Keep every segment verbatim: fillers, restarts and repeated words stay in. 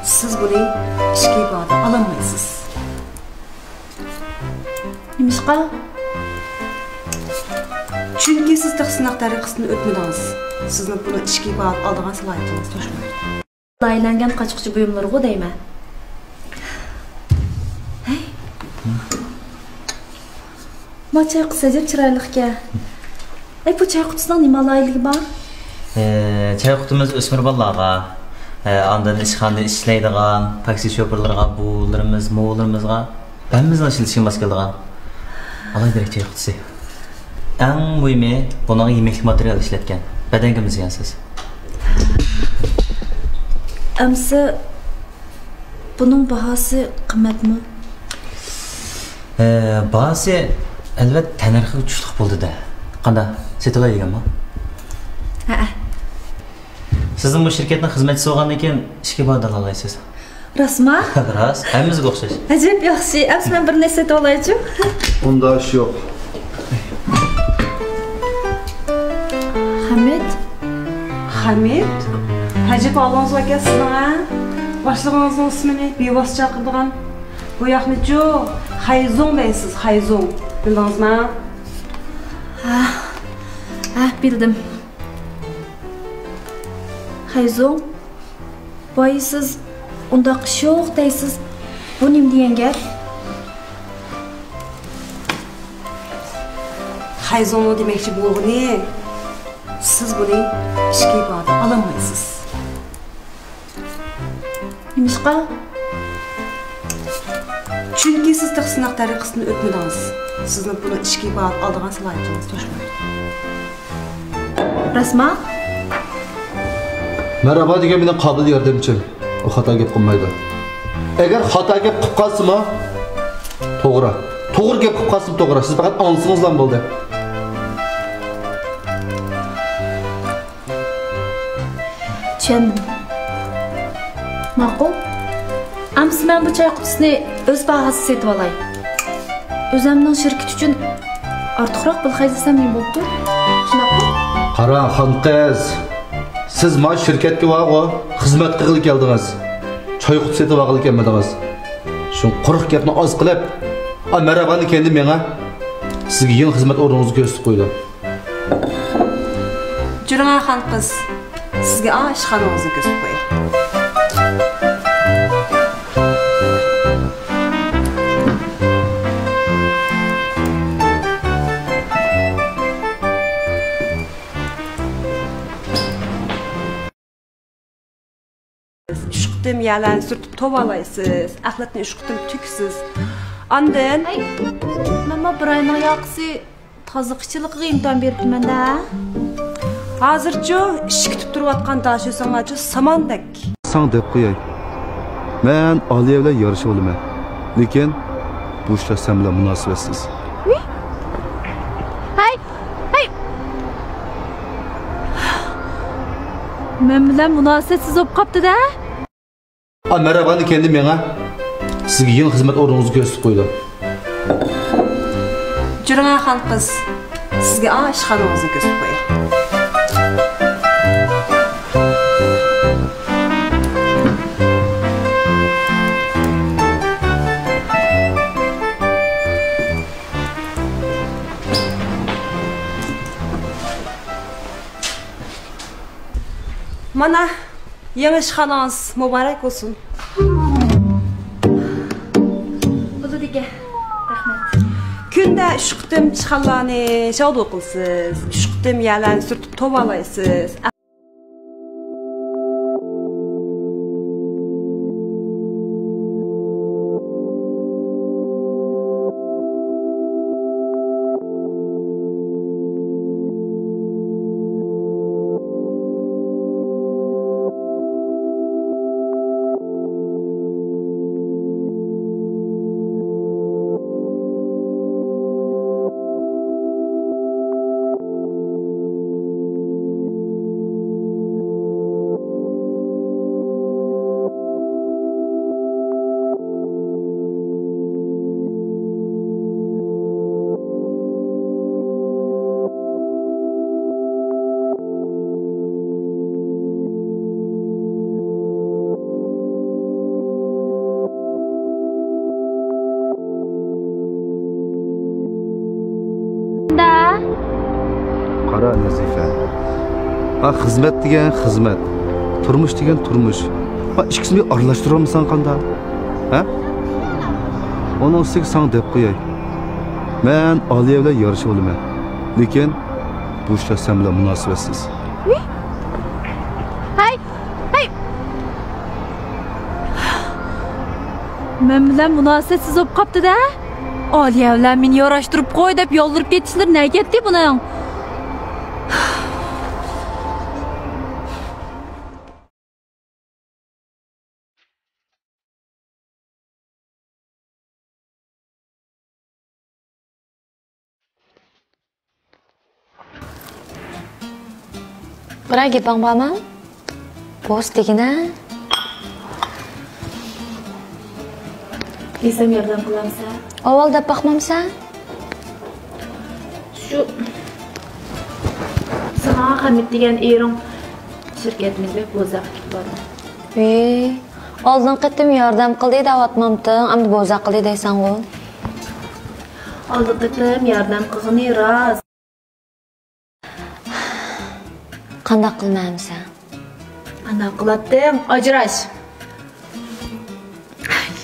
سىز بۇنى ئىچكى باھادا ئالالمايسىز. نېمىشقا؟ چۈنكى سىز تېخى سىناق تەرىقىسىدىن ئۆتمىدىڭىز. سىزنىڭ بۇنى ئىچكى باھادا ئالىدىغان سالاھىيىتىڭىز توشمايدۇ. لايىھەلەنگەن قاچقۇچى بۇيۇملىرىغۇ دەيمەن. ھەي. ما چاي قۇتىسى ئەجەب چىرايلىقكەن. ئەي، بۇ چاي قۇتىسىنىڭ نېمە ئالاھىدىلىكى بار؟ ئە، چاي قۇتىمىز ئۆسمۈر بالىلارغا، ئە، ئاندىن ئىشخانىدا ئىشلەيدىغان تاكسى شوپۇرلىرىغا، بوۋىلىرىمىز، موۋىلىرىمىزغا ھەممىمىزنىڭ ئىشلىتىشىگە ماس كېلىدىغان ئالاھىدە چاي قۇتىسى. ئەڭ مۇھىمى، بۇنىڭغا يېمەكلىك ماتېرىيالى ئىشلەتكەن. بەدەنگىمۇ زىيانسىز. ئەمسە بۇنىڭ باھاسى قىممەتمۇ؟ ئە، باھاسى، ئەلۋەتتە، تەننەرخىگە چۈشلۈك بولدى-دە. قانداق، سېتىۋالاي دېگەنمۇ؟ ھەئە. سىزمۇ شىركەتنىڭ خىزمەتچىسى بولغاندىن كېيىن ئىچكى باھادا ئالالايسىز. راستما؟ راست، ھەممىمىزگە ئوخشاش. ئەجەب ياخشى. ئەمسە مەن بىرنى سېتىۋالايچۇ. ئۇنداق ئىش يوق. خەمىت؟ خەمىت؟ ئەجەب ھالىڭىز باركەن سىزنىڭ، ھە؟ باشلىقىڭىزنىڭ ئىسمىنى بىۋاسىتە چاقىرىدىغان. بۇ ياقنىچۇ، خەيزۇڭ دەيسىز، خەيزۇڭ. بىلدىڭىزمۇ؟ ھە، ھە، بىلدىم. خەيزۇڭ، ۋاي، سىز ئۇنداق ئىش يوق دەيسىز. بۇ نېمە دېگەن گەپ؟ خەيزۇڭنىڭ دېمەكچى بولغىنى، سىز بۇنى ئىچكى باھادا ئالالمايسىز. نېمىشقا؟ چۈنكى سىز تېخى سىناق تەرىقىسىدىن ئۆتمىدىڭىز. سىزنىڭ بۇنى ئىچكى باھادا ئالىدىغان سالاھىيىتىڭىز توشمايدۇ. راستما؟ مەرھابا دېگەن مېنىڭ قابىل ياردەمچىم. ئۇ خاتا گەپ قىلمايدۇ. ئەگەر خاتا گەپ قىلىپ قالسىمۇ، توغرا. توغرا گەپ قىلىپ قالسىمۇ توغرا. سىز پەقەت ئاڭلىسىڭىزلا بولدى. چۈشەندىم. ماقۇل. ئەمسە مەن بۇ چاي قۇتىسىنى ئۆز باھاسىدا سېتىۋالاي. ئۆزۈمنىڭ شىركىتى ئۈچۈن ئارتۇقراق پۇل خەجلىسەم نېمە بوپتۇ؟ شۇنداقمۇ؟ قاراڭ، خانقىز. سىز ما شىركەتكە بارغۇ، خىزمەت قىلغىلى كەلدىڭىز. چاي قۇتىسى سېتىۋالغىلى كەلمىدىڭىز. شۇ قۇرۇق گەپنى ئاز قىلىپ، ئا، مەرھابانى كەينىدىن مېڭە. سىزگە يېڭى خىزمەت ئورنىڭىزنى كۆرسىتىپ قويىدۇ. جۈرۈڭە خانقىز، سىزگە ئاشخانىڭىزنى كۆرسىتىپ قوياي. ئۈچ قېتىم يەلەننى سۈرتۈپ توۋالايسىز، ئەخلەتنى ئۈچ قېتىم تۆكىسىز. ئاندىن ھەي، مەنمۇ بىر ئاينىڭ ياقىسى تازىلىق ئىشچىلىقىغا ئىمتىھان بېرىپتىمەن-دە. ھازىرچۇ ئىشىك كۈتۈپ تۇرۇۋاتقان داشۆسەڭلارچۇ ساماندەك. ساڭا دەپ قوياي، مەن ئالىيە بىلەن يارىشىۋالىمەن، لېكىن بۇ ئىشلار سەن بىلەن مۇناسىۋەتسىز. ھەي، ھەي! مەن بىلەن مۇناسىۋەتسىز بولۇپ قاپتۇ-دە. ئا، مەرھابانى كەينىدىن مېڭە. سىزگە يېڭى خىزمەت ئورنىڭىزنى كۆرسىتىپ قويىدۇ. جۈرۈڭە خانقىز، سىزگە ئاشخانىڭىزنى كۆرسىتىپ قوياي. مانا، يېڭى ئىشخانىڭىز مۇبارەك بولسۇن. بولىدىكەن. رەھمەت. كۈندە ئۈچ قېتىم ئىشخانىلارنى شاۋدۇ قىلىسىز، ئۈچ قېتىم يەلەننى سۈرتۈپ توۋالايسىز. ھا، خىزمەت دېگەن خىزمەت، تۇرمۇش دېگەن تۇرمۇش. ھا، ئىككىسىنى بىر ئارىلاشتۇرالمىساڭ قانداق؟ ھە؟ ئۇنىڭ ئۈستىگە ساڭا دەپ قوياي. مەن ئالىيە بىلەن يارىشىۋالىمەن. لېكىن بۇ ئىشلار سەن بىلەن مۇناسىۋەتسىز. ھەي! ھەي! مەن بىلەن مۇناسىۋەتسىز بولۇپ قاپتۇ-دە. ئالىيە بىلەن مېنى ياراشتۇرۇپ قوي دەپ يالۋۇرۇپ كېتىشلىرى نەگەتتى بۇنىڭ؟ بىرەر گېپىڭ بارمۇ؟ بوس دېگىنە. دېسەم ياردەم قىلامسەن؟ ئاۋۋال دەپ باقمامسەن؟ شۇ ساڭا خەمىت دېگەن ئېرىڭ شىركەتنى بەك بوزەك قىلىپ بارىدۇ. ۋىي، ئالدىنقى قېتىم ياردەم قىلدى دەۋاتمامتىڭ، ئەمدى بوزەك قىلدى دەيسەنغۇ. ئالدىنقى قېتىم ياردەم قىلغىنى راست. قانداق قىلىمەن ئەمىسە؟ قانداق قىلاتتىڭ؟ ئاجراش!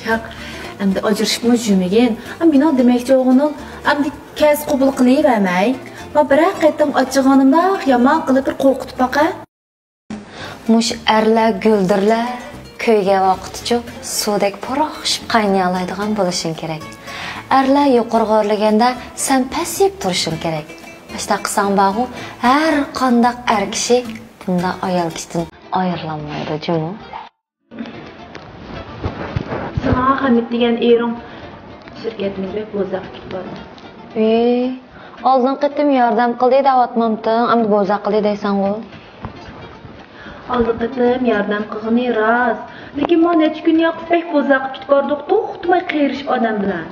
ياق، ئەمدى ئاجرىشىپمۇ يۈرمىگىن. مېنىڭ دېمەكچى بولغىنىم، ئەمدى كەلسە قوبۇل قىلىۋەرمەي. ما بىرەر قېتىم ئاچچىقىنى مۇنداق يامان قىلىپ بىر قورقۇتۇپ باقە. مۇشۇ ئەرلەر گۈلدۈرلەر كۆيگەن ۋاقىتتىچۇ سۇدەك پۇراقشىپ قاينىيالايدىغان بولۇشۇڭ كېرەك. ئەرلەر يۇقىرىغا ئۆرلىگەندە سەن پەسىيىپ تۇرۇشۇڭ كېرەك. ئاشۇنداق قىلساڭ بارغۇ، ھەر قانداق ئەر كىشى بۇنداق ئايال كىشىدىن ئايرىلالمايدۇ جۇمۇ. ساڭا خەمىت دېگەن ئېرىڭ شىركەتنى بەك بوزەك قىلىپ بارىدۇ. ۋىي، ئالدىنقى قېتىم ياردەم قىلدى دەۋاتمامتىڭ، ئەمدى بوزەك قىلدى دەيسەنغۇ. ئالدىنقى قېتىم ياردەم قىلغىنى راست. لېكىن ما نەچچە كۈن ياقۇپ بەك بوزەك قىلىپ كېتىپ باردۇق، توختىماي قېرىشىپ ئادەم بىلەن.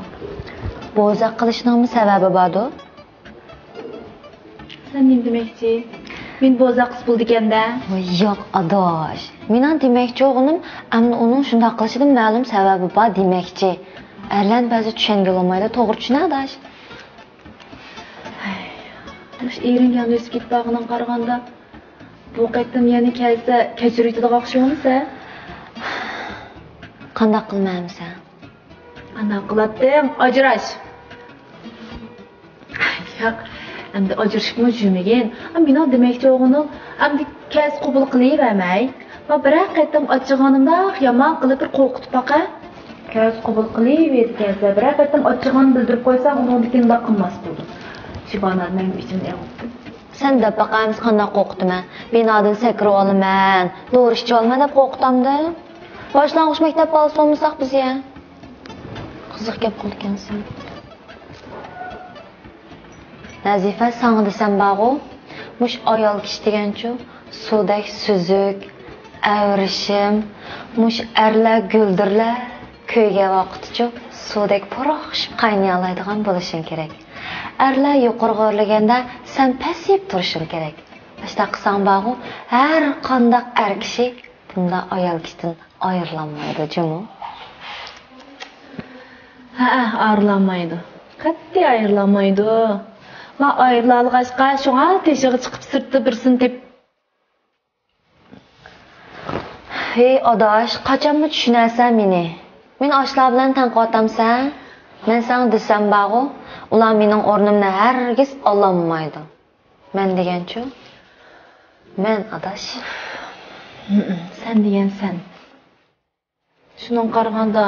بوزەك قىلىشنىڭمۇ سەۋەبى باردۇ. سەن نېمە دېمەكچى؟ مېنى بوزەك قىلسا بولىدىكەن-دە. ۋاي ياق، ئاداش. مېنىڭ دېمەكچى بولغىنىم، ئەمدى ئۇنىڭ شۇنداق قىلىشىدىن مەلۇم سەۋەبى بار دېمەكچى. ئەرلەرنى بەزىدە چۈشەنگىلى بولمايدۇ، توغرا چۈشىنە، ئاداش. ھەي، مۇشۇ ئېرىڭگە ياندۇرۇپ كېتىپ بارغىنىڭغا قارىغاندا، بۇ قېتىم يەنە كەلسە، كەچۈرۈۋېتىدىغان ئوخشىمامسەن؟ قانداق قىلىمەن ئەمىسە؟ قانداق قىلاتتىڭ؟ ئاجراش! ياق، ئەمدى ئاجرىشىپمۇ يۈرمىگىن. مېنىڭ دېمەكچى بولغىنىم، ئەمدى كەلسە قوبۇل قىلىۋەرمەي. ما بىرەر قېتىم ئاچچىقىنى مۇنداق يامان قىلىپ بىر قورقۇتۇپ باقە. كەلسە قوبۇل قىلىۋېرىدىكەنسەن، بىرەر قېتىم ئاچچىقىنى بىلدۈرۈپ قويساڭ، ئۇنىڭدىن كېيىن مۇنداق قىلماس بولىدۇ. شىبانە، مەن ئىچىمنى ئېغىپتۇ. سەن دەپ باقامسەن قانداق قورقۇتىمەن؟ بىنادىن سەكرىۋالىمەن، دورا ئىچىۋالىمەن دەپ قورقۇتامدىم؟ باشلانغۇچ مەكتەپ بالىسى بولمىساق بىز يا. قىزىق گەپ قىلىدىكەنسەن. نەزىفە، ساڭا دېسەم بارغۇ، مۇشۇ ئايال كىشى دېگەنچۇ، سۇدەك سۈزۈك، ئەۋرىشىم، مۇشۇ ئەرلەر گۈلدۈرلەر كۆيگەن ۋاقىتتىچۇ، سۇدەك پۇراقشىپ قاينىيالايدىغان بولۇشۇڭ كېرەك. ئەرلەر يۇقىرىغا ئۆرلىگەندە، سەن پەسىيىپ تۇرۇشۇڭ كېرەك. ئاشۇنداق قىلساڭ بارغۇ، ھەر قانداق ئەر كىشى بۇنداق ئايال كىشىدىن ئايرىلالمايدۇ جۇمۇ. ھەئە، ئايرىلالمايدۇ. قەتئىي ئايرىلالمايدۇ. ما ئايرىلالىغاچقا، شۇڭا تېشىغا چىقىپ سىرتتا بىرسىنى تېپىپ. ھېي ئاداش، قاچانمۇ چۈشىنەرسەن مېنى؟ مېنى ئاشۇلار بىلەن تەڭ قىلىۋاتامسەن؟ مەن ساڭا دېسەم بارغۇ، ئۇلار مېنىڭ ئورنۇمنى ھەرگىز ئالالمايدۇ. مەن دېگەنچۇ؟ مەن ئاداش. ھىم، سەن دېگەن سەن. شۇنىڭغا قارىغاندا،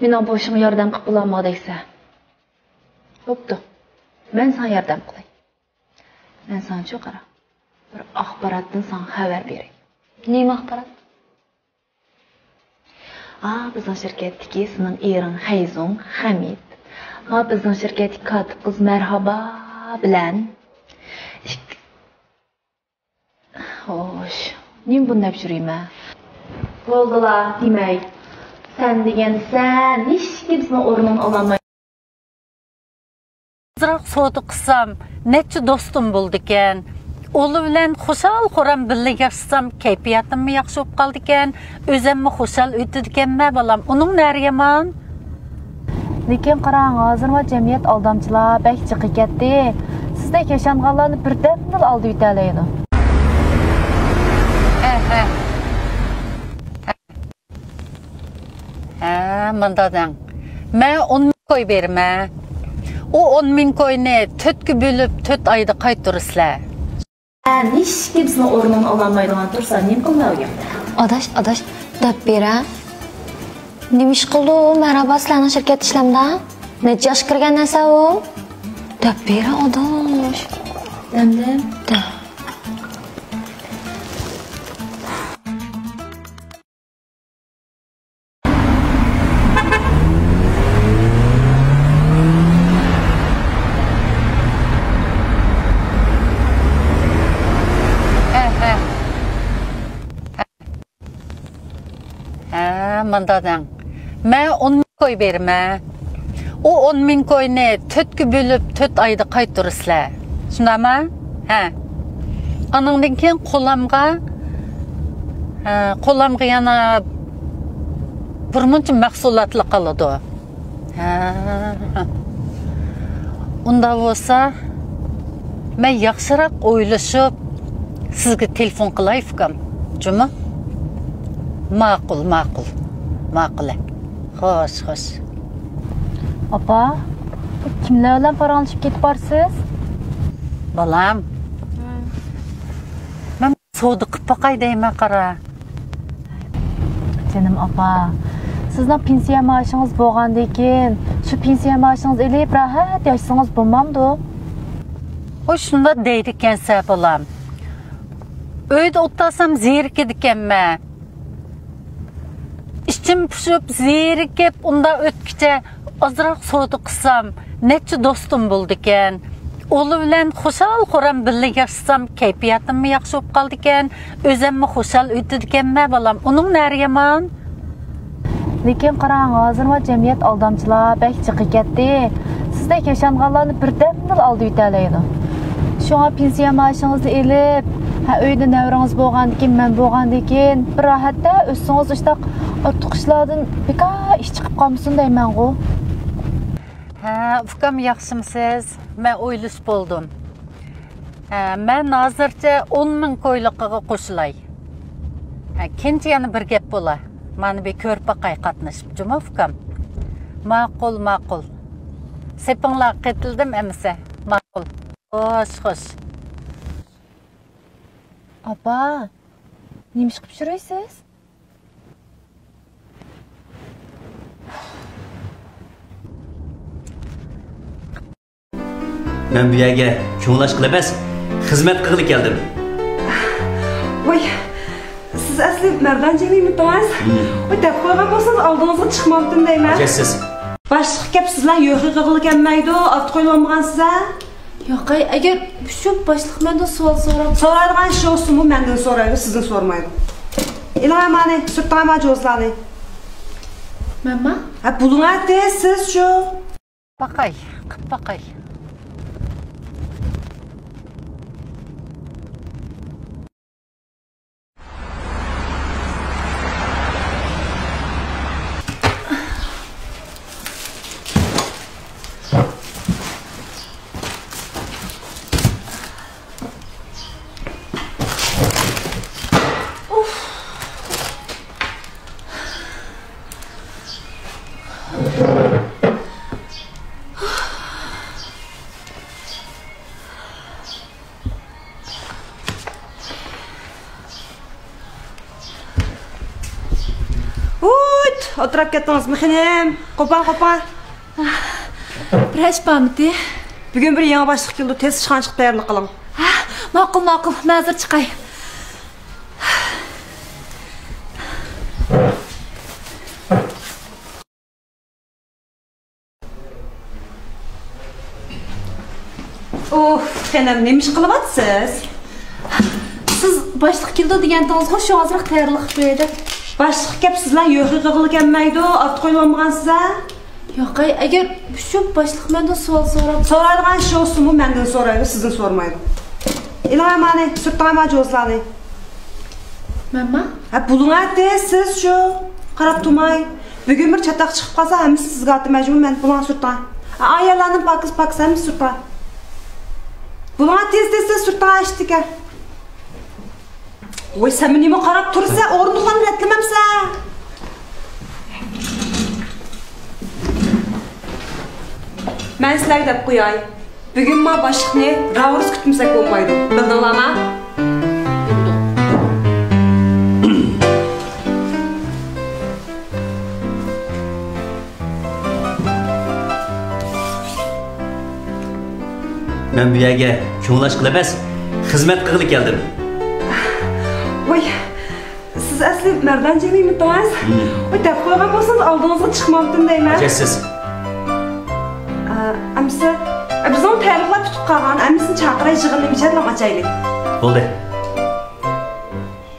مېنىڭ بۇ ئىشىمغا ياردەم قىلىپ بولالمىغۇدەكسەن. بوپتۇ، مەن ساڭا ياردەم قىلاي. مەن ساڭىچۇ قارا، بىر ئاخباراتتىن ساڭا خەۋەر بېرەي. نېمە ئاخبارات؟ ئا، بىزنىڭ شىركەتتىكى سېنىڭ ئېرىڭ خەيزۇڭ، خەمىت. ما بىزنىڭ شىركەتتىكى كاتىپ قىز مەرھابا بىلەن ئىككى خوش، نېمە بۇنى دەپ يۈرىمەن؟ بولدىلا، دېمەي. سەن دېگەن سەن، ھېچكىم سېنىڭ ئورنۇڭنى ئالالمايدۇ. ئازراق سودا قىلسام، نەچچە دوستۇم بولىدىكەن. ئۇلار بىلەن خۇشال-خۇرام بىللە ياشىسام، كەيپىياتىممۇ ياخشى بولۇپ قالىدىكەن. ئۆزۈممۇ خۇشال ئۆتىدىكەنمەن، بالام. ئۇنىڭ نەرى يامان؟ لېكىن قاراڭ، ھازىرما جەمئىيەت ئالدامچىلار بەك جىقى كەتتى. سىزدەك ياشانغانلارنى بىردەمدىلا ئالدىۋېتەلەيدۇ. ھە، ھە. ھە، مۇنداق دەڭ. مەن ئون مىڭ كوي بېرىمەن. ئۇ ئون مىڭ كوينى تۆتكە بۆلۈپ، تۆت ئايدا قايتۇرىسىلەر. ھە، ھېچكىم سېنىڭ ئورنۇڭنى ئالالمايدىغان تۇرسا، نېمە قىلىمەن ئۇ يەردە؟ ئاداش، ئاداش، دەپ بېرە. نېمە ئىش قىلدى ئۇ؟ مەرھابا، سىلەرنىڭ شىركەتتە ئىشلەمدۇ؟ نەچچە ياشقا كىرگەن نەرسە ئۇ؟ دەپ بېرە، ئاداش. دەمدىم. دە. ھە، ھە. ھە، مۇنداق دەڭ. مەن ئون مىڭ كوي بېرىمەن. ئۇ ئون مىڭ كوينى تۆتكە بۆلۈپ، تۆت ئايدا قايتۇرىسىلەر. شۇنداقمۇ؟ ھە. ئانىڭدىن كېيىن قولامغا، ھە، قولامغا يەنە بىر مۇنچە مەھسۇلاتلار قالىدۇ. ھە. ئۇنداق بولسا، مەن ياخشىراق ئويلىشىپ، سىزگە تېلېفون قىلاي، ئۇكام. جۇمۇ؟ ماقۇل، ماقۇل. ماقۇل. خوش، خوش. ئاپا، كىملەر بىلەن پاراڭلىشىپ كېتىپ بارسىز؟ بالام. ھە. مەن سودا قىلىپ باقاي دەيمەن، قارا. جېنىم ئاپا، سىزنىڭ پېنسىيە مائاشىڭىز بولغاندىن كېيىن، شۇ پېنسىيە مائاشىڭىزنى ئېلىپ، راھەت ياشىسىڭىز بولمامدۇ؟ ھوي، شۇنداق دەيدىكەنسە، بالام. ئۆيدە ئولتۇرسام زېرىكىدىكەنمەن. ئىچىم پۇشۇپ، زېرىكىپ، ئۇنداق ئۆتكۈچە ئازراق سودا قىلسام، نەچچە دوستۇم بولىدىكەن. ئۇلار بىلەن خۇشال-خۇرام بىللە ياشىسام، كەيپىياتىممۇ ياخشى بولۇپ قالىدىكەن، ئۆزەممۇ خۇشال ئۆتىدىكەنمەن، بالام. ئۇنىڭ نەرى يامان؟ لېكىن قاراڭ، ھازىرمۇ جەمئىيەت ئالدامچىلار بەك جىققا كەتتى. سىزدەك ياشانغانلارنى بىردەمدىلا ئالدىۋېتەلەيدۇ. شۇڭا پېنسىيە مائاشىڭىزنى ئېلىپ، ھە، ئۆيدە نەۋرىڭىز بولغاندىكىن، مەن بولغاندىكىن، بىر راھەتتە ئۆتسىڭىز، ئىشتاق ئارتۇق ئىشلاردىن بىكار ئىش چىقىپ قالمىسۇن دەيمەنغۇ. ھە، ئۇكام، ياخشىمۇسىز؟ مەن ئويلىشىپ بولدۇم. ھە، مەن ھازىرچە ئون مىڭ كويلۇقىغا قوشۇلاي. ھە، كېيىنچە يەنە بىر گەپ بولا. مانا بىر كۆرۈپ باقاي قاتنىشىپ، جۇمۇ ئۇكام. ماقۇل، ماقۇل. سېپىڭلارغا قېتىلدىم ئەمىسە. ماقۇل. خوش، خوش. ئاپا، نېمە ئىش قىلىپ يۈرۈيسىز؟ مەن بۇ يەرگە كۆڭۈل ئاچقىلى ئەمەس، خىزمەت قىلغىلى كەلدىم. ۋاي، سىز ئەسلى مەردان جېنىمىتىڭىز؟ ھىم. ۋاي، دەپ قويغان بولسىڭىز، ئالدىڭىزغا چىقمامتىم دەيمەن. ئاجايسىز. باشلىق كەپ سىزلەر يوخى قىلغىلى كەلمەيدۇ، ئارتۇق ئويلانمىغانسىز ھە؟ ياقەي، ئەگەر شۇ باشلىق مەندىن سوئال سوراپ. سورايدىغان ئىشى بولسىمۇ مەندىن سورايدۇ، سىزدىن سورىمايدۇ. ئېلىڭە مانى، سۈرتۈڭە ما جوزلارنى. مەنما؟ ھە، بولۇڭە تېز، سىز شۇ. باقاي، قىپ باقاي. ھۇيت، ئولتۇراپ كەتتىڭىزمۇ خېنىم؟ قوپاڭ، قوپاڭ. بىر ئىش بارمىتى؟ بۈگۈن بىر يېڭى باشلىق كېلىدۇ، تېز ئىشخانا چىقىپ تەييارلىق قىلىڭ. ھە، ماقۇل، ماقۇل، مەن ھازىر چىقاي. ئۇھ، خېنىم، نېمە ئىش قىلىۋاتىسىز؟ سىز باشلىق كېلىدۇ دېگەنتىڭىزغۇ، شۇ ئازراق تەييارلىق قىلىپ بېرەي دەپ. باشلىق كەپ سىزلەر يوخى قىلغىلى كەلمەيدۇ، ئارتۇق ئويلانمىغانسىز ھە؟ ياقەي، ئەگەر شۇ باشلىق مەندىن سوئال سوراپ. سورايدىغان ئىشى بولسىمۇ مەندىن سورايدۇ، سىزدىن سورىمايدۇ. ئېلىڭە مانى، سۈرتۈڭە ما جوزلارنى. مەنما؟ ھە، بولۇڭە تېز، سىز شۇ. قاراپ تۇرماي. بۈگۈن بىر چاتاق چىقىپ قالسا، ھەممىسى سىزگە ئاتىمەجبۇر، مەن بۇلارنى سۈرتۈڭە. ھە، ئاياللارنىڭ پاكىز، پاكىز، ھەممىسى سۈرتۈڭە. بۇلار تېز تېز تېز سۈرتۈڭ ئىشىككە. ۋاي، سەن نېمە قاراپ تۇرسەن؟ ئورۇندۇقلارنى رەتلىمەمسەن؟ مەن سىلەرگە دەپ قوياي. بۈگۈن ما باشلىقنى راۋۇرۇس كۈتمىسەك بولمايدۇ. بىلدىڭلارما؟ مەن بۇ يەرگە كۆڭۈل ئاچقىلى ئەمەس، خىزمەت قىلغىلى كەلدىم. ۋاي، سىز ئەسلى مەردان جېنىمىتىڭىز؟ ھىم. ۋاي، دەپ قويغان بولسىڭىز، ئالدىڭىزغا چىقمامتىم دەيمەن. ئاجايسىز. ئە، ئەمىسە، ئە، بىزنىڭ تەييارلىقلار پۈتۈپ قالغان، ئەمىسىنى چاقىراي، يىغىننى بىر جەدۋەللەپ ئاچايلى. بولدى.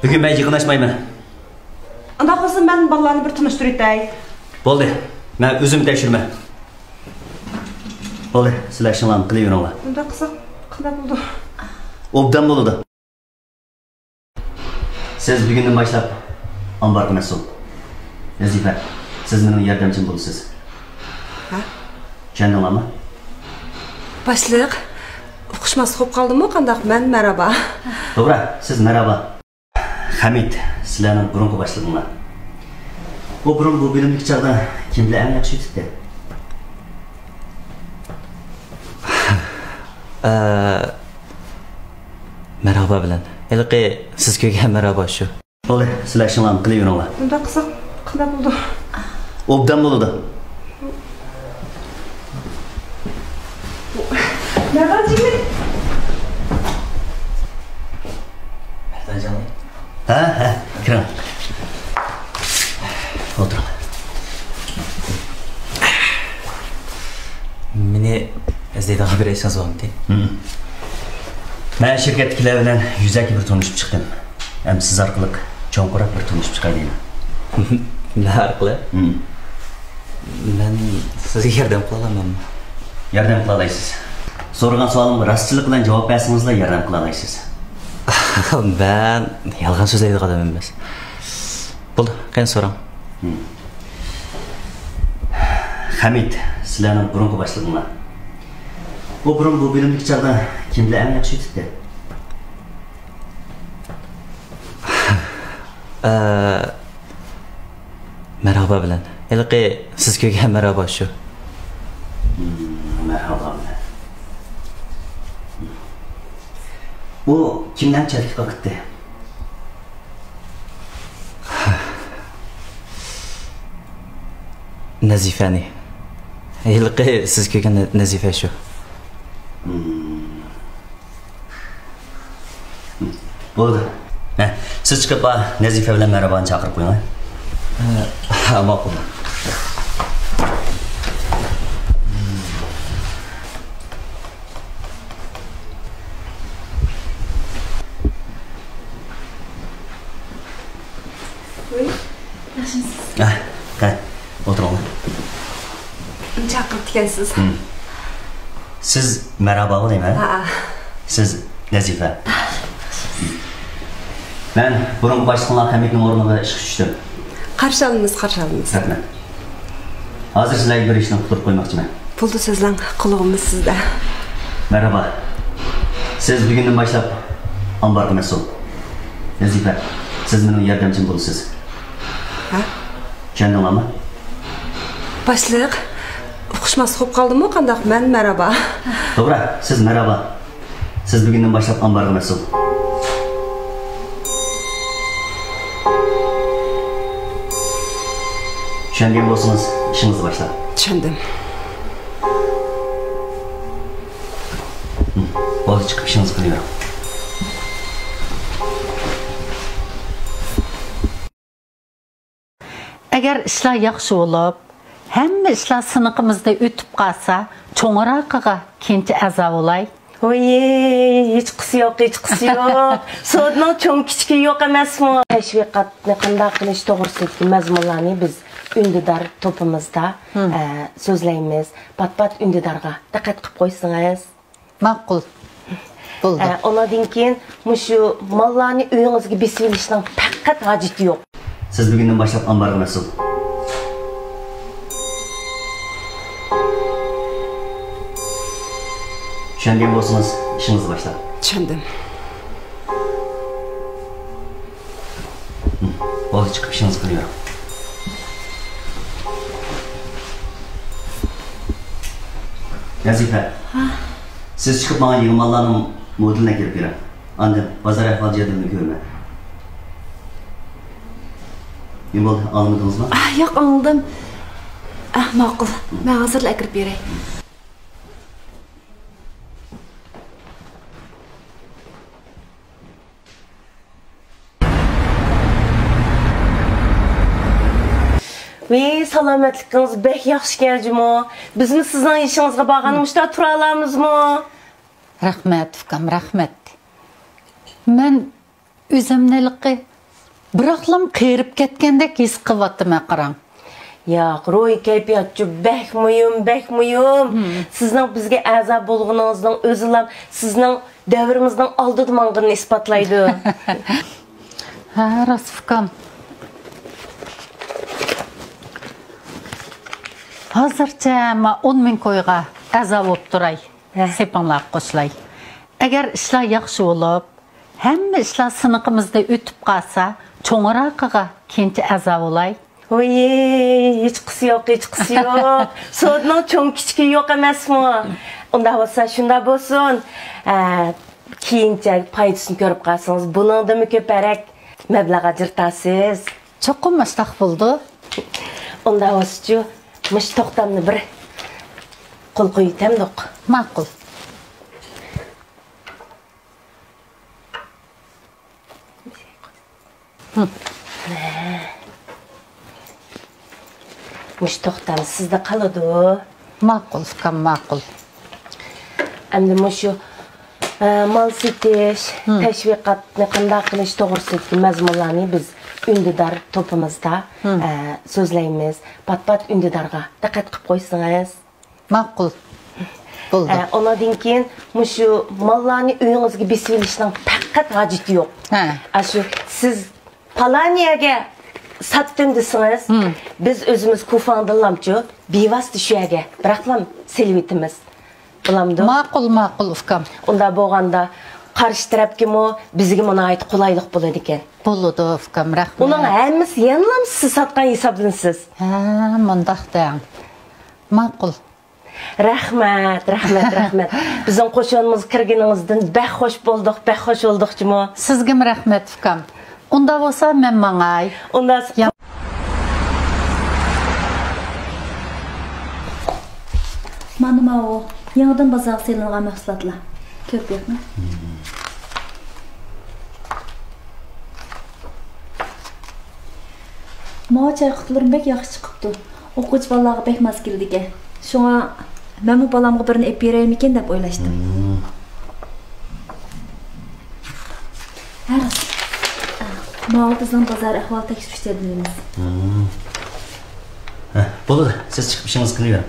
بۈگۈن مەن يىغىن ئاچمايمەن. ئۇنداق بولسا مەن بالىلارنى بىر تونۇشتۇرۇۋېتەي. بولدى، مەن ئۆزۈم تەكشۈرىمەن. بولدى، سىلەر ئىشىڭلارنى قىلىۋېرىڭلار. ئۇنداق قىلساق قانداق بولىدۇ؟ ئوبدان بولىدۇ. سىز بۈگۈندىن باشلاپ ئامبارغا مەسئۇل. نەزىپە، سىز مېنىڭ ياردەمچىم بولىسىز. ھە؟ چۈشەندىڭلارمۇ؟ باشلىق، ئۇقۇشماسلىق بولۇپ قالدىمۇ قانداق؟ مەن مەرھابا. توغرا، سىز مەرھابا. خەمىت، سىلەرنىڭ بۇرۇنقى باشلىقىڭلار. ئۇ بۇرۇن بۇ بۆلۈمدىكى چاغدا كىم بىلەن ئەڭ ياخشى ئۆتۈپتۇ؟ ئە، مەرھابا بىلەن. ھېلىقى سىز كۆرگەن مەرھابا شۇ. بولدى، سىلەر ئىشىڭلارنى قىلىۋېرىڭلار. ئۇنداق قىلساق قانداق بولىدۇ؟ ئوبدان بولىدۇ. مەردان جىگىت. مەردان جان. ھە، ھە، كىرىڭ. ئولتۇرۇڭ. مېنى ئىزدەيدىغان بىر ئىشىڭىز بارمىدى؟ ھىم. مەن شىركەتتىكىلەر بىلەن يۈزەكى بىر تونۇشۇپ چىقتىم. ھەم سىز ئارقىلىق چوڭقۇراق بىر تونۇشۇپ چىقاي دەيمەن. مەن ئارقىلىق؟ ھىم. مەن سىزگە ياردەم قىلالايمەنمۇ؟ ياردەم قىلالايسىز. سورىغان سوئالىمغا راستچىللىق بىلەن جاۋاب بەرسىڭىزلا ياردەم قىلالايسىز. مەن يالغان سۆزلەيدىغان ئادەم ئەمەس. بولدى، قېنى سوراڭ. ھىم. خەمىت، سىلەرنىڭ بۇرۇنقى باشلىقىڭلار. ئۇ بۇرۇن بۇ بۆلۈمدىكى چاغدا كىم بىلەن ئەڭ ياخشى ئۆتۈپتۇ؟ ئە، مەرھابا بىلەن. ھېلىقى سىز كۆرگەن مەرھابا شۇ. ھىم، مەرھابا بىلەن. ئۇ كىمنى چەتكە قاقىتتى؟ نەزىفەنى. ھېلىقى سىز كۆرگەن نە-، نەزىفە شۇ. ھىم. بولدى. ھە، سىز چىقىپ، ئا، نەزىفە بىلەن مەرھابانى چاقىرىپ قويۇڭ، ھە؟ ھە، ماقۇل. ۋۇي، ياخشىمۇسىز؟ ھە، قېنى، ئولتۇرۇڭلار. چاقىرىپتىكەنسىز. ھىم. سىز مەرھابا دەيمەن. ھە. سىز نەزىفە. مەن بۇرۇنقى باشلىقىڭلار خەمىتنىڭ ئورنىغا ئىشقا چۈشتۈم. قارشى ئالىمىز، قارشى ئالىمىز. رەھمەت. ھازىر سىلەرگە بىر ئىشنى ئۇقتۇرۇپ قويماقچىمەن. بولدى، سۆزلەڭ، قۇلىقىمىز سىزدە. مەرھابا. سىز بۈگۈندىن باشلاپ ئامبارغا مەسئۇل. نەزىپە، سىز مېنىڭ ياردەمچىم بولىسىز. ھە؟ چۈشەندىڭلارمۇ؟ باشلىق، ئۇقۇشماسلىق بولۇپ قالدىمۇ قانداق؟ مەن مەرھابا. توغرا، سىز مەرھابا. سىز بۈگۈندىن باشلاپ ئامبارغا مەسئۇل. چۈشەنگەن بولسىڭىز، ئىشىڭىزنى باشلاڭ. چۈشەندىم. ھىم، بولدى، چىقىپ ئىشىڭىزنى قىلىۋېرىڭ. ئەگەر ئىشلار ياخشى بولۇپ، ھەممە ئىشلار سىنىقىمىزنى ئۆتۈپ قالسا، چوڭراقىغا كېيىنچە ئەزا بولاي. ۋوي، ھېچقىسى يوق، ھېچقىسى يوق. سودىنىڭ چوڭ كىچىكى يوق ئەمەسمۇ؟ تەشۋىقاتنى قانداق قىلىش توغرىسىدىكى مەزمۇنلارنى بىز ئۈندىدار توپىمىزدا، ھىم. ئە، سۆزلەيمىز. پات-پات ئۈندىدارغا دىققەت قىلىپ قويسىڭىز. ماقۇل. بولدى. ئە، ئۇنىڭدىن كېيىن مۇشۇ ماللارنى ئۆيىڭىزگە بېسىۋېلىشنىڭ پەقەت ھاجىتى يوق. سىز بۈگۈندىن باشلاپ ئامبارغا مەسئۇل. چۈشەنگەن بولسىڭىز، ئىشىڭىزنى باشلاڭ. چۈشەندىم. بولدى، چىقىپ ئىشىڭىزنى قىلىۋېرىڭ. نەزىپە، ھە؟ سىز چىقىپ ماڭا يېڭى ماللارنىڭ مودېلىنى ئەكىرىپ بېرىڭ. ئاندىن بازار ئەھۋال جەدۋىلىنى كۆرىمەن. نېمە بولدى، ئاڭلىمىدىڭىزمۇ؟ ئا، ياق، ئاڭلىدىم. ئا، ماقۇل. مەن ھازىرلا ئەكىرىپ بېرەي. ۋىي، سالامەتلىكىڭىز بەك ياخشىكەن جۇمۇ. بىزمۇ سىزنىڭ يېشىڭىزغا بارغاندا مۇشۇنداق تۇرالامىزمۇ؟ رەھمەت، ئۇكام، رەھمەت. مەن ئۆزۈمنى ھېلىقى بىراقلام قېرىپ كەتكەندەك ھېس قىلىۋاتىمەن، قاراڭ. ياق، روھىي كەيپىياتچۇ بەك مۇھىم، بەك مۇھىم. سىزنىڭ بىزگە ئەزا بولغىنىڭىزنىڭ ئۆزىلا سىزنىڭ دەۋرىڭىزنىڭ ئالدىدا ماڭغىنىنى ئىسپاتلايدۇ. ھە، راست، ئۇكام. ھازىرچە مەن ئون مىڭ كويغا ئەزا بولۇپ تۇراي. ھە. سېپىڭلارغا قوشۇلاي. ئەگەر ئىشلار ياخشى بولۇپ، ھەممە ئىشلار سىنىقىمىزدا ئۆتۈپ قالسا، چوڭراقىغا كېيىنچە ئەزا بولاي. ۋوي، ھېچقىسى يوق، ھېچقىسى يوق. سودىنىڭ چوڭ كىچىكى يوق ئەمەسمۇ؟ ئۇنداق بولسا شۇنداق بولسۇن. ئە، كېيىنچە پايدىسىنى كۆرۈپ قالسىڭىز، بۇنىڭدىنمۇ كۆپرەك مەبلەغ ئاجرىتارسىز. چوقۇم ئاشتاق بولىدۇ. ئۇنداق بولسىچۇ، مۇشۇ توختامنى بىر قول قويۇۋېتەمدۇق. ماقۇل. مۇشۇ توختام سىزدە قالىدۇ. ماقۇل، ئۇكام، ماقۇل. ئەمدى مۇشۇ، ئە، مال سېتىش، تەشۋىقاتنى قانداق قىلىش توغرىسىدىكى مەزمۇنلارنى بىز ئۈندىدار توپىمىزدا، ئە، سۆزلەيمىز. پات-پات ئۈندىدارغا دىققەت قىلىپ قويسىڭىز. ماقۇل. بولدى. ئە، ئۇنىڭدىن كېيىن مۇشۇ ماللارنى ئۆيىڭىزگە بېسىۋېلىشنىڭ پەقەت ھاجىتى يوق. ھە. ئاشۇ سىز پالان يەرگە ساتتىم دېسىڭىز، بىز ئۆزىمىز كۇفاڭدىنلامچۇ، بىۋاسىتە شۇ يەرگە بىراقلام سېلىۋېتىمىز. بولامدۇ؟ ماقۇل، ماقۇل، ئۇكام. ئۇنداق بولغاندا قارشى تەرەپكىمۇ، بىزگىمۇ ناھايىتى قولايلىق بولىدىكەن. بولىدۇ، ئۇكام، رەھمەت. ئۇنىڭ ھەممىسى يەنىلا سىز ساتقان ھېسابلىنىسىز. ھە، مۇنداق دەڭ. ماقۇل. رەھمەت، رەھمەت، رەھمەت. بىزنىڭ قوشۇنىمىزغا كىرگىنىڭىزدىن بەك خوش بولدۇق، بەك خوش بولدۇق جۇمۇ. سىزگىمۇ رەھمەت، ئۇكام. ئۇنداق بولسا، مەن ماڭاي. ئۇنداق. يا- مانا ماۋۇ، يېڭىدىن بازارغا سېلىنغان مەھسۇلاتلار. كۆپ بېقىڭ. ماۋۇ چاي قۇتىلىرىمۇ بەك ياخشى چىقىپتۇ. ئوقۇغۇچى بالىلارغا بەك ماس كېلىدىكەن. شۇڭا مەنمۇ بالامغا بىرنى ئېلىپ بېرەيمىكىن دەپ ئويلاشتىم. ھە، راست. ماۋۇ بىزنىڭ بازار ئەھۋال تەكشۈرۈش جەدۋىلىمىز. ھە، بولىدۇ، سىز چىقىپ ئىشىڭىزنى قىلىۋېرىڭ.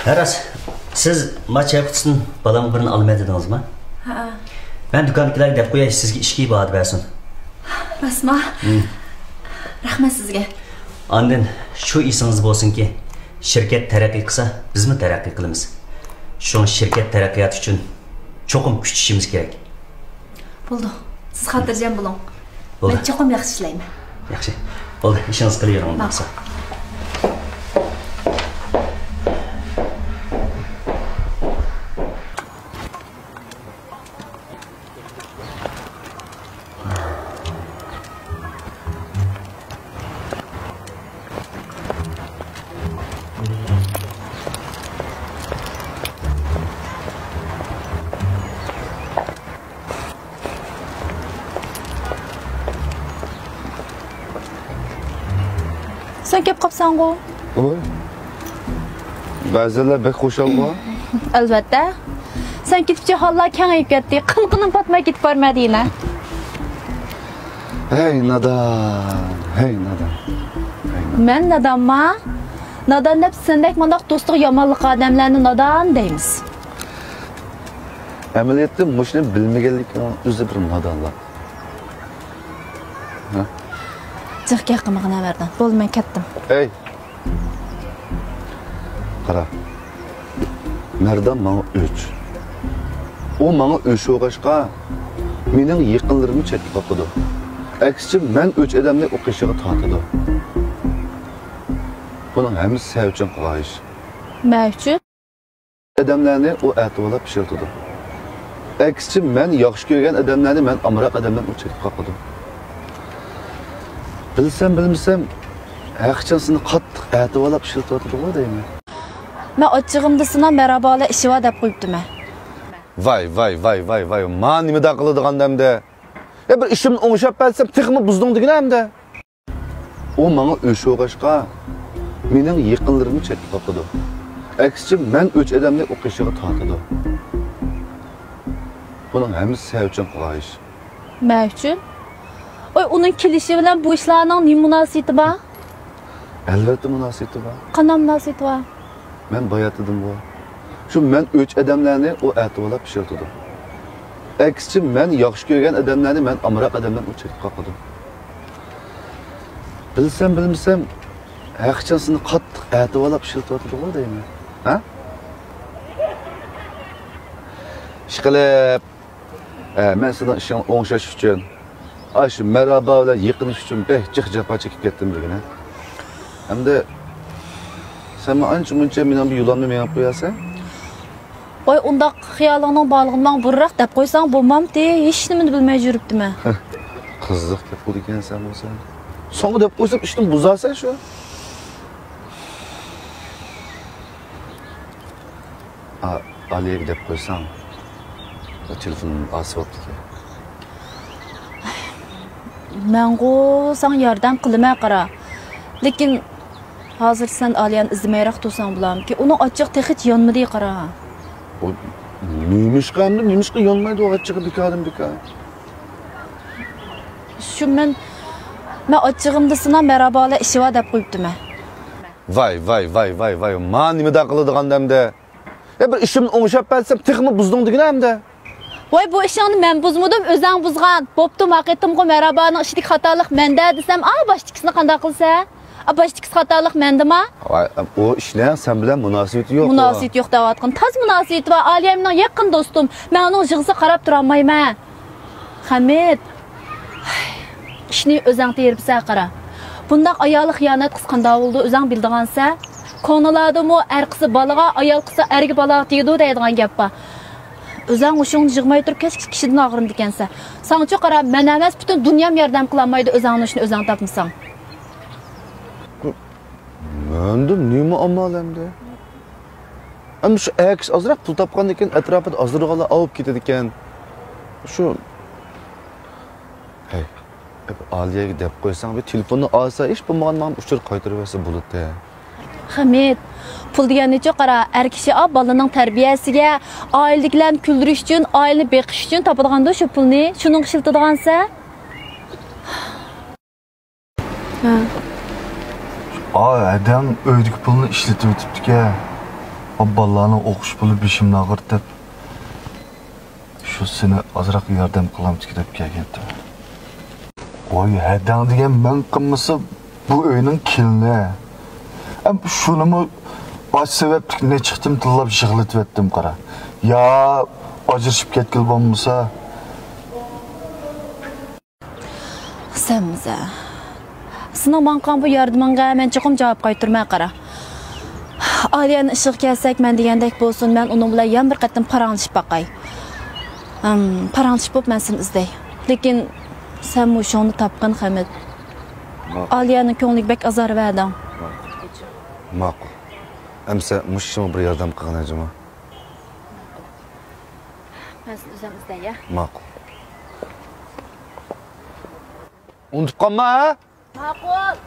ھە، راست. سىز ما چاي قۇتىسىدىن بالامغا بىرنى ئالىمەن دېدىڭىزمۇ؟ ھە. مەن دۇكاندىكىلەرگە دەپ قوياي، سىزگە ئىچكى باھادا بەرسۇن. راستما؟ رەھمەت سىزگە. ئاندىن شۇ ئېسىڭىزدە بولسۇنكى، شىركەت تەرەققىي قىلسا، بىزمۇ تەرەققىي قىلىمىز. شۇڭا شىركەت تەرەققىياتى ئۈچۈن چوقۇم كۈچىشىمىز كېرەك. بولدى. سىز خاتىرجەم بولۇڭ. بولدى. مەن چوقۇم ياخشى ئىشلەيمەن. ياخشى. بولدى، ئىشىڭىزنى قىلىۋېرىڭ، ماقۇل. بولمىسا. سەن كەپ قاپسەنغۇ؟ ۋوي. بەزىلەر بەك خۇشالغۇ. ئەلۋەتتە. سەن كېتىپ جاھانلار كېڭىيىپ كەتتى. قىلقىنىم پاتماي كېتىپ بارمەن دېيىنە. ھەي نادان، ھەي نادان. مەن نادانما؟ نادان دەپ سەندەك مۇنداق دوستىغا يامانلىق ئادەملەرنى نادان دەيمىز. ئەمەلىيەتتە مۇشۇنى بىلمىگەنلىكىڭ ئۆزى بىر نادانلىق. ھە؟ جىق گەپ قىلمىغىن ھە مەردان. بولدى، مەن كەتتىم. ئەي! قارا. مەردان ماڭا ئۆچ. ئۇ ماڭا ئۆچ بولغاچقا، مېنىڭ يېقىنلىرىمنى چەتكە قاقىدۇ. ئەكسىچە، مەن ئۆچ ئادەمنى ئۇ قېشىغا تارتىدۇ. بۇنىڭ ھەممىسى سەن ئۈچۈن قىلغان ئىش. مەن ئۈچۈن؟ ئادەملەرنى ئۇ ئەتىۋارلاپ ئىشلىتىدۇ. ئەكسىچە، مەن ياخشى كۆرگەن ئادەملەرنى مەن ئامراق ئادەملەرنى ئۇ چەتكە قاقىدۇ. بىلسەم بىلمىسەم، ھەقىچان سېنى قاتتىق ئەتىۋارلاپ ئىشلىتىۋاتىدىغۇ دەيمەن. مەن ئاچچىقىمدا سېنىڭ مەرھابا بىلەن ئىشى بار دەپ قويۇپتىمەن. ۋاي، ۋاي، ۋاي، ۋاي، ۋاي، ما نېمىدا قىلىدىغان ئەمدى؟ يا بىر ئىشىمنى ئوڭشاپ بەرسەم تېخىمۇ بۇزدۇڭ دېگىنە ئەمدى. ئۇ ماڭا ئۆچ بولغاچقا، مېنىڭ يېقىنلىرىمنى چەتكە قاقىدۇ. ئەكسىچە، مەن ئۆچ ئادەمنى ئۇ قېشىغا تارتىدۇ. بۇنىڭ ھەممىسى سەن ئۈچۈن قىلغان ئىش. مەن ئۈچۈن؟ ۋاي، ئۇنىڭ كېلىشى بىلەن بۇ ئىشلارنىڭ نېمە مۇناسىۋىتى بار؟ ئەلۋەتتە مۇناسىۋىتى بار. قانداق مۇناسىۋىتى بار؟ مەن بايا دېدىمغۇ. شۇ مەن ئۆچ ئادەملەرنى ئۇ ئەتىۋارلاپ ئىشلىتىدۇ. ئەكسىچە، مەن ياخشى كۆرگەن ئادەملەرنى مەن ئامراق ئادەملەرنى ئۇ چەتكە قاقىدۇ. بىلسەم بىلمىسەم، ھەقىچان سېنى قاتتىق ئەتىۋارلاپ ئىشلىتىۋاتىدىغۇ دەيمەن. ھە؟ ئىشقىلىپ، ئە، مەن سېنىڭ ئىشىڭنى ئوڭشاش ئۈچۈن، ئاشۇ مەرھابا بىلەن يېقىنلىشىش ئۈچۈن بەك جىق جاپا چېكىپ كەتتىم دېگىنە. ئەمدى سەن ئانچە مۇنچە مېنىڭ بىر يولۇمنى مېڭىپ قويارسەن؟ ۋاي، ئۇنداق خىيالىڭنىڭ بارلىقىنى ماڭا بۇرۇنراق دەپ قويساڭ بولمامتى؟ ھېچنېمىنى بىلمەي يۈرۈپتىمەن. قىزىق گەپ قىلىدىكەنسەن بولسا. ساڭا دەپ قويسام ئىشتىن بۇزارسەن شۇ. ئا-، ئالىيەگە دەپ قويساڭ، تېلېفون ئاسىۋاپتىكەن. مەنغۇ ساڭا ياردەم قىلىمەن قارا. لېكىن ھازىر سەن ئالىيەنى ئىزدىمەيراق تۇرساڭ بولامىكىن؟ ئۇنىڭ ئاچچىقى تېخىچە يانمىدى قارا. ئۇ نېمىشقا ئەمدى، نېمىشقا يانمايدۇ ئۇ ئاچچىقى بىكاردىن بىكار؟ شۇ مەن، مەن ئاچچىقىمدا سېنىڭ مەرھابا بىلەن ئىشى بار دەپ قويۇپتىمەن. ۋاي، ۋاي، ۋاي، ۋاي، ۋاي، ما نېمىدا قىلىدىغان ئەمدى؟ يا بىر ئىشىمنى ئوڭشاپ بەرسەم تېخىمۇ بۇزدۇڭ دېگىنە ئەمدى. ۋاي، بۇ ئىشىڭنى مەن بۇزمىدىم، ئۆزەڭ بۇزغان. بوپتۇ، ما قېتىمقۇ مەرھابانىڭ ئىشىدىكى خاتالىق مەندە دېسەم، ئا، باشتىكىسىنى قانداق قىلىسەن؟ ئا، باشتىكىسى خاتالىق مەندىما؟ ۋاي، ئۇ ئىشنىڭ سەن بىلەن مۇناسىۋىتى يوق. مۇناسىۋىتى يوق دەۋاتقىنى، تاز مۇناسىۋىتى بار. ئالىيە مېنىڭ يېقىن دوستۇم. مەن ئۇنىڭ يىغىسىغا قاراپ تۇرالمايمەن. خەمىت، ئىشنى ئۆزەڭ تېرىپسەن قارا. بۇنداق ئايالى خىيانەت قىلسا قانداق بولىدۇ، ئۆزەڭ بىلىدىغانسەن. كونىلاردىمۇ ئەر قىلسا بالىغا، ئايال قىلسا ئەرگە، بالاغا تېگىدۇ دەيدىغان گەپ بار. ئۆزەڭ ھوشۇڭنى يىغماي تۇرۇپ كەچكىچە كىشىدىن ئاغرىنىدىكەنسەن. ساڭىچۇ قارا، مەن ئەمەس، پۈتۈن دۇنيام ياردەم قىلالمايدۇ، ئۆزەڭنىڭ ئىشىنى ئۆزەڭ تاپمىساڭ. مەندە نېمە ئامال ئەمدى؟ ئەمدى شۇ ئەر كىشى ئازراق پۇل تاپقاندىن كېيىن ئەتراپىدا ئازدۇرغانلار ئاۋۇپ كېتىدىكەن. شۇ، ھەي، ئالىيەگە دەپ قويساڭ، بىر تېلېفوننى ئالسا، ھېچ بولمىغاندا ماڭا ئۇچۇر قايتۇرۇۋەرسە بولاتتى. خەمىت، پۇل دېگەننىچۇ قارا، ئەر كىشى ئا بالىنىڭ تەربىيەسىگە، ئائىلىدىكىلەرنى كۈلدۈرۈش ئۈچۈن، ئائىلىنى بېقىش ئۈچۈن تاپىدىغاندۇ شۇ پۇلنى، شۇنىڭغا ئىشلىتىدىغانسەن. ھە. ئا، ھەدەڭ ئۆيدىكى پۇلنى ئىشلىتىۋېتىپتىكەن. ئا، بالىلارنىڭ ئوقۇش پۇلى بېشىمنى ئاغرىتىپ، شۇ سېنى ئازراق ياردەم قىلامتىكى دەپ كەلگەنتىم. ۋاي، ھەدەڭ دېگەن مەن قىلمىسا، بۇ ئۆينىڭ كېلىنى. ئەم، شۇنىمۇ ئاش سەۋەبلىك نەچچە قېتىم تىللاپ يىغلىتىۋەتتىم، قارا. يا ئاجرىشىپ كەتكىلى بولمىسا. سەن، سەن. سېنىڭ ماڭا قىلغان بۇ ياردىمىڭگە مەن چوقۇم جاۋاب قايتۇرىمەن، قارا. ئالىيەنىڭ ئىشىغا كەلسەك، مەن دېگەندەك بولسۇن، مەن ئۇنىڭ بىلەن يەنە بىر قېتىم پاراڭلىشىپ باقاي. ھىم، پاراڭلىشىپ بولۇپ مەن سېنى ئىزدەي. لېكىن سەن مۇشۇڭنى تاپقىن، خەمىت. ماقۇل. ئالىيەنىڭ كۆڭلىگە بەك ئازار بەردىڭ. ماقۇل. ماقۇل. ئەمسە مۇشۇ ئىشىمغا بىر ياردەم قىلغىن، جۇمۇ. مەن سېنى ئۆزۈم ئىزدەي، يا؟ ماقۇل. ئۇنتۇپ قالما، ھە؟ ماقۇل.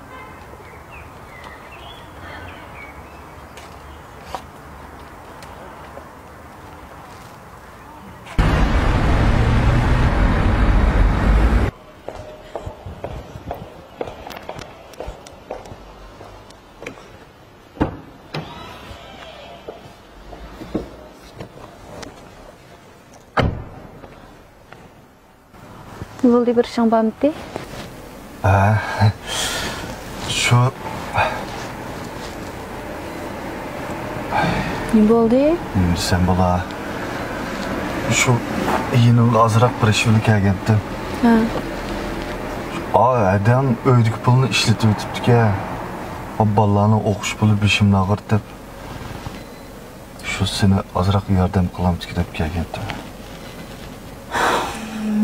نېمە بولدى، بىر ئىشىڭ بارمىدى؟ ھە، شۇ. نېمە بولدى؟ نېمە دېسەم بولا؟ شۇ يېنىڭغا ئازراق بىر ئىش بىلەن كەلگەنتىم. ھە. ئا، ھەدەڭ ئۆيدىكى پۇلنى ئىشلىتىۋېتىپتىكەن. ئا، بالىلارنىڭ ئوقۇش پۇلى بېشىمنى ئاغرىتىپ. شۇ سېنى ئازراق ياردەم قىلامتىكى دەپ كەلگەنتىم.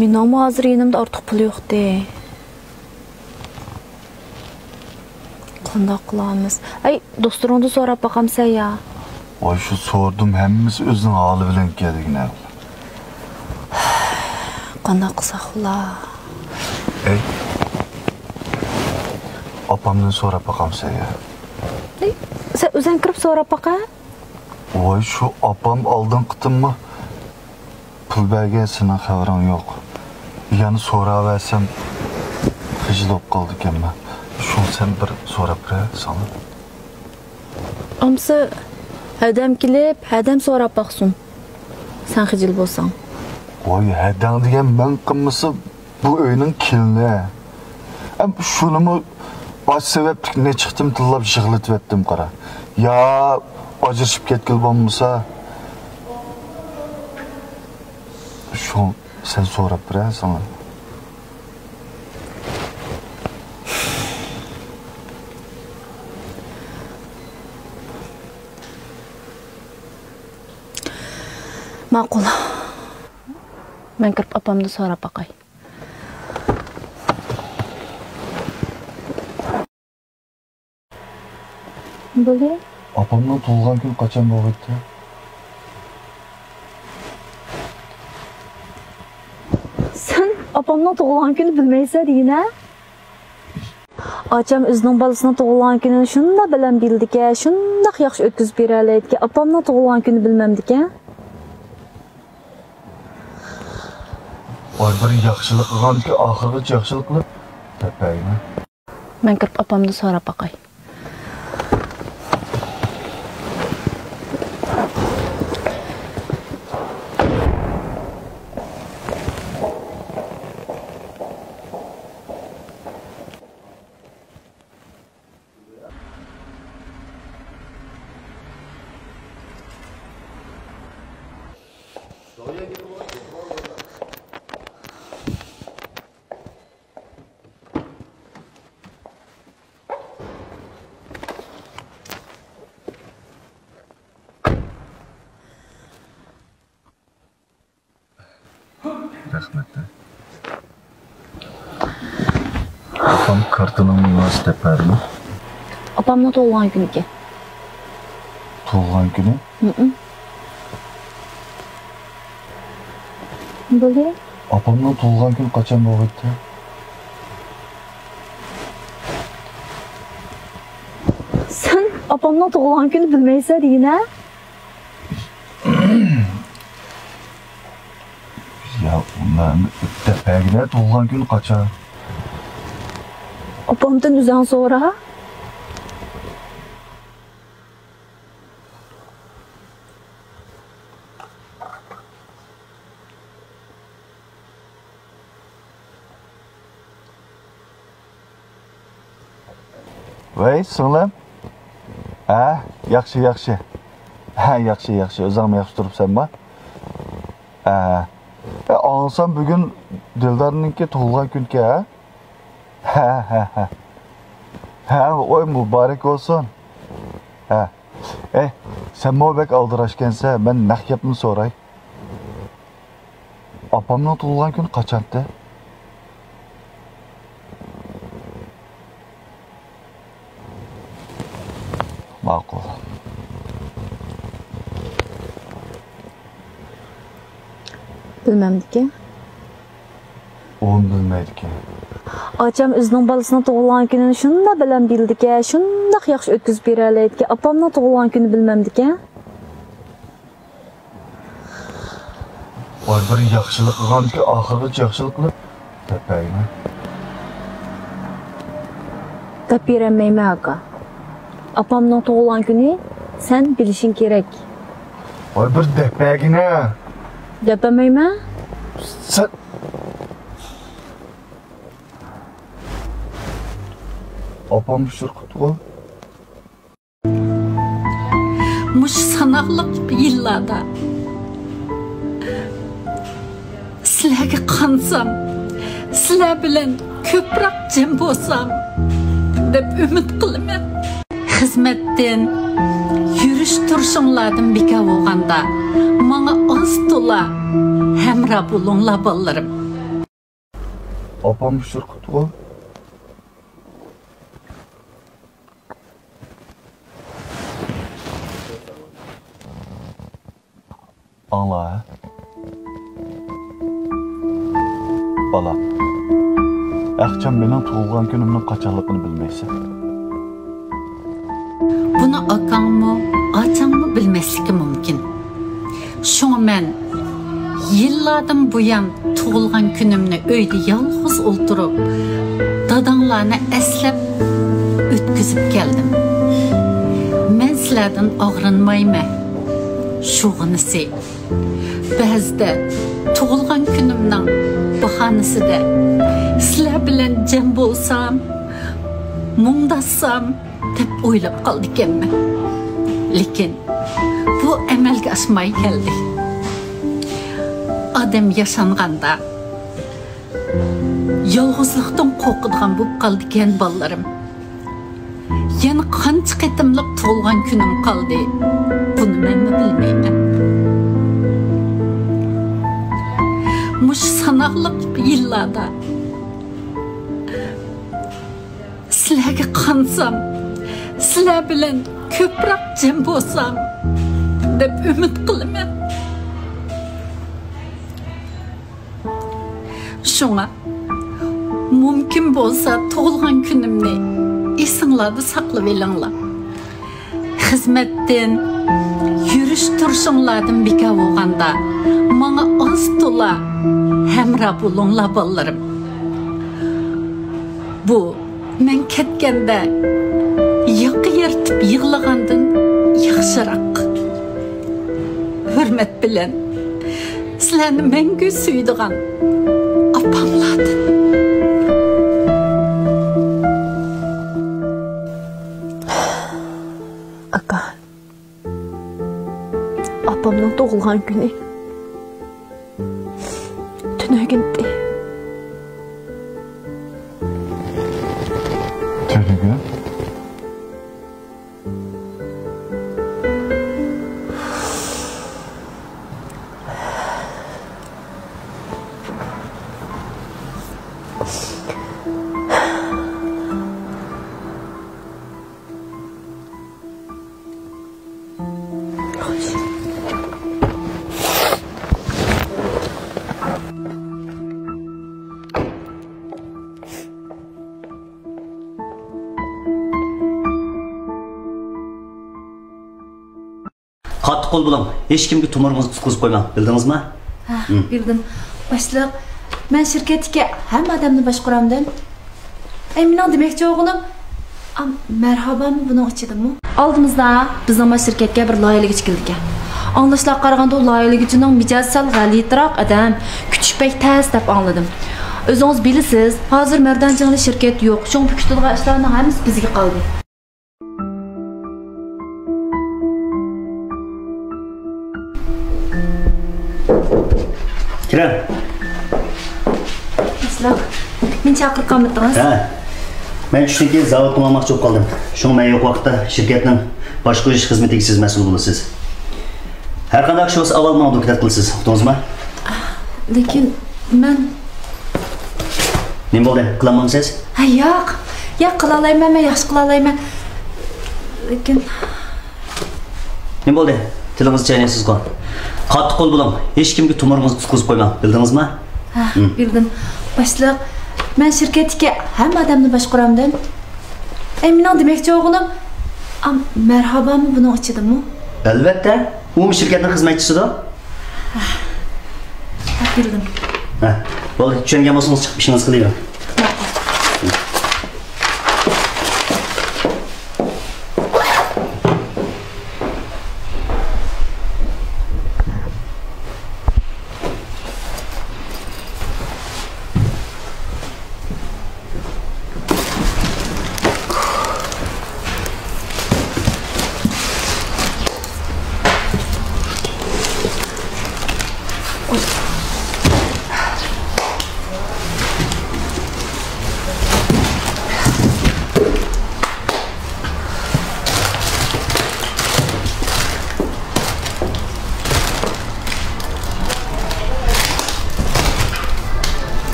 مېنىڭمۇ ھازىر يېنىمدا ئارتۇق پۇل يوقتى. قانداق قىلامىز؟ ئەي، دوستلىرىڭدىن سوراپ باقامسەن يا؟ ۋاي، شۇ سورىدىم، ھەممىسى ئۆزىنىڭ ھالى بىلەن كەلگىنە. قانداق قىلساق بولا؟ ئەي، ئاپامدىن سوراپ باقامسەن يا؟ ئەي، سەن ئۆزۈڭ كىرىپ سوراپ باقە. ۋاي، شۇ ئاپام ئالدىنقى قېتىممۇ پۇل بەرگەن، سېنىڭ خەۋىرىڭ يوق. يەنە سوراۋەرسەم، خىجىل بولۇپ قالىدىكەنمەن. شۇڭا سەن بىر سوراپ بېرە ساڭا. ئەمسە ھەدەم كېلىپ، ھەدەم سوراپ باقسۇن. سەن خىجىل بولساڭ. ۋاي، ھەدەڭ دېگەن مەن قىلمىسا، بۇ ئۆينىڭ كېلىنى. ئەم، شۇنىمۇ ئاچ سەۋەبلىك نەچچە قېتىم تىللاپ يىغلىتىۋەتتىم، قارا. يا ئاجرىشىپ كەتكىلى بولمىسا، شۇ سەن سوراپ بېرە ساڭا. ماقۇل. مەن كىرىپ ئاپامدىن سوراپ باقاي. بولى. ئاپامنىڭ تۇغۇلغان كۈنى قاچان بولغىيتتى؟ سەن ئاپامنىڭ تۇغۇلغان كۈنى بىلمەيسەن دېگىنە؟ ئاچام ئۆزىنىڭ بالىسىنىڭ تۇغۇلغان كۈنىنى شۇنداق بىلەن بىلىدىكەن، شۇنداق ياخشى ئۆتكۈزۈپ بېرەلەيدىكەن. ئاپامنىڭ تۇغۇلغان كۈنى بىلمەمدىكەن. ۋاي، بىر ياخشىلىق قىلغاندىكى ئاخىرغىچە ياخشىلىق قىلىپ دەپ بەرگىنە. مەن كىرىپ ئاپامدىن سوراپ باقاي. رەھمەت. ئاپام كارتىنىڭ نومۇرىنى دەپ بەردىمۇ؟ ئاپامنىڭ تۇغۇلغان كۈنىكەن. تۇغۇلغان كۈنى؟ ھىم. بولى. ئاپامنىڭ تۇغۇلغان كۈنى قاچان بولغىيتتى؟ سەن ئاپامنىڭ تۇغۇلغان كۈنى بىلمەيسەن دېگىنە؟ يا، مەن دەپ بەرگىنە، تۇغۇلغان كۈنى قاچان؟ ئاپامدىن ئۆزۈڭ سورا. ۋەي، سىڭلىم. ھە، ياخشى، ياخشى. ھە، ياخشى، ياخشى. ئۆزۈڭمۇ ياخشى تۇرۇپسەنما؟ ھە. ئاڭلىسام، بۈگۈن دىلدارنىڭكى تۇغۇلغان كۈنىكەن، ھە؟ ھە، ھە، ھە. ھە، ئوي، مۇبارەك بولسۇن. ھە. ئەي، سەنمۇ بەك ئالدىراشكەنسەن، مەن نەق گەپنى سوراي. ئاپامنىڭ تۇغۇلغان كۈنى قاچانتى؟ ماقۇل. بىلمەمدىكەن. ئۇمۇ بىلمەيدىكەن. ئاچام ئۆزىنىڭ بالىسىنىڭ تۇغۇلغان كۈنىنى شۇنداق بىلەن بىلىدىكەن، شۇنداق ياخشى ئۆتكۈزۈپ بېرەلەيدىكەن. ئاپامنىڭ تۇغۇلغان كۈنى بىلمەمدىكەن. ۋاي، بىر ياخشىلىق قىلغاندىكى ئاخىرغىچە ياخشىلىق قىلىپ دەپ بەرگىنە. دەپ بېرەلمەيمەن، ئاكا. ئاپامنىڭ تۇغۇلغان كۈنى سەن بىلىشىڭ كېرەك. ۋاي، بىر دەپ بەرگىنە. دەپ بەرمەيمەن. سەن. ئاپام ئۇچۇر قىپتىغۇ. مۇشۇ ساناقلىق يىللاردا سىلەرگە قانسام، سىلەر بىلەن كۆپرەك جەم بولسام دەپ ئۈمىد قىلىمەن. خىزمەتتىن، يۈرۈش-تۇرۇشۇڭلاردىن بىكار بولغاندا، ماڭا ئاز-تولا ھەمراھ بولۇڭلار، بالىلىرىم. ئاپام ئۇچۇر قىپتىغۇ. ئاڭلا، ھە؟ بالام، ئەخچام مېنىڭ تۇغۇلغان كۈنۈمنىڭ قاچانلىقىنى بىلمەيسەن. بۇنى ئاكاڭمۇ، ئاچاڭمۇ بىلمەسلىكى مۇمكىن. شۇڭا مەن يىللاردىن بۇيان تۇغۇلغان كۈنۈمنى ئۆيدە يالغۇز ئولتۇرۇپ، داداڭلارنى ئەسلەپ ئۆتكۈزۈپ كەلدىم. مەن سىلەردىن ئاغرىنمايمەن. شۇغىنىسى، بەزىدە تۇغۇلغان كۈنۈمنىڭ باھانىسىدە سىلەر بىلەن جەم بولسام، مۇڭداشسام، دەپ ئويلاپ قالىدىكەنمەن. لېكىن بۇ ئەمەلگە ئاشماي كەلدى. ئادەم ياشانغاندا يالغۇزلۇقتىن قورقىدىغان بولۇپ قالىدىكەن، بالىلىرىم. يەنە قانچە قېتىملىق تۇغۇلغان كۈنۈم قالدى، بۇنى مەنمۇ بىلمەيمەن. مۇشۇ ساناقلىق يىللاردا سىلەرگە قانسام، سىلەر بىلەن كۆپرەك جەم بولسام دەپ ئۈمىد قىلىمەن. شۇڭا مۇمكىن بولسا تۇغۇلغان كۈنۈمنى ئېسىڭلاردا ساقلىۋېلىڭلار. خىزمەتتىن، يۈرۈش-تۇرۇشۇڭلاردىن بىكار بولغاندا، ماڭا ئاز-تولا ھەمراھ بولۇڭلار، بالىلىرىم. بۇ مەن كەتكەندە ياقا يىرتىپ يىغلىغاندىن ياخشىراق. ھۆرمەت بىلەن، سىلەرنى مەڭگۈ سۆيىدىغان ئاپاملاردىن. ئاكا، ئاپامنىڭ تۇغۇلغان كۈنى تۈنۈگۈنتى. تۈنۈگۈن؟ قاتتىق قول بولۇڭ. ھېچكىمگە تومۇرىڭىزنى تۇتقۇزۇپ قويماڭ. بىلدىڭىزما؟ ھە، بىلدىم. باشلىق، مەن شىركەتتىكى ھەممە ئادەمنى باشقۇرامدىم. ئەي، مېنىڭ دېمەكچى بولغىنىم، ئام، مەرھابامۇ بۇنىڭ ئىچىدىمۇ؟ ئالدىمىزدا بىزنىڭ ما شىركەتكە بىر لايىھەلىگۈچى كېلىدىكەن. ئاڭلاشلارغا قارىغاندا، ئۇ لايىھەلىگۈچىنىڭ مىجەزى سەل غەلىتىراق ئادەم، كۈتۈش بەك تەس دەپ ئاڭلىدىم. ئۆزىڭىز بىلىسىز، ھازىر مەردان جىڭلى شىركەتتە يوق، شۇڭا بۇ كۈتىدىغان ئىشلارنىڭ ھەممىسى بىزگە قالدى. كىرىڭ. ئەسلەم، مېنى چاقىرىپ قالمىدىڭىز؟ ھە. مەن چۈشتىن كېيىن زاۋۇتقا ماڭماقچى بولۇپ قالدىم. شۇڭا مەن يوق ۋاقىتتا شىركەتنىڭ باشقۇرۇش خىزمىتىگە سىز مەسئۇل بولىسىز. ھەر قانداق ئىش بولسا ئاۋۋال ماڭا دوكلات قىلىسىز، ئۇقتىڭىزمۇ؟ لېكىن مەن. نېمە بولدى؟ قىلالمامسىز؟ ھە، ياق. ياق، قىلالايمەن، مەن ياخشى قىلالايمەن. لېكىن. نېمە بولدى؟ تىلىڭىزنى چاينايسىزغۇ. قاتتىق قول بولۇڭ. ھېچكىمگە تومۇرىڭىزنى تۇتقۇزۇپ قويماڭ. بىلدىڭىزمۇ؟ ھە، بىلدىم. باشلىق، مەن شىركەتتىكى ھەممە ئادەمنى باشقۇرامدىم. ئەي، مېنىڭ دېمەكچى بولغىنىم، ئام، مەرھابامۇ بۇنىڭ ئىچىدىمۇ؟ ئەلۋەتتە، ئۇمۇ شىركەتنىڭ خىزمەتچىسىدۇ. ھە، بىلدىم. ھە، بولدى، چۈشەنگەن بولسىڭىز چىقىپ ئىشىڭىزنى قىلىۋېرىڭ.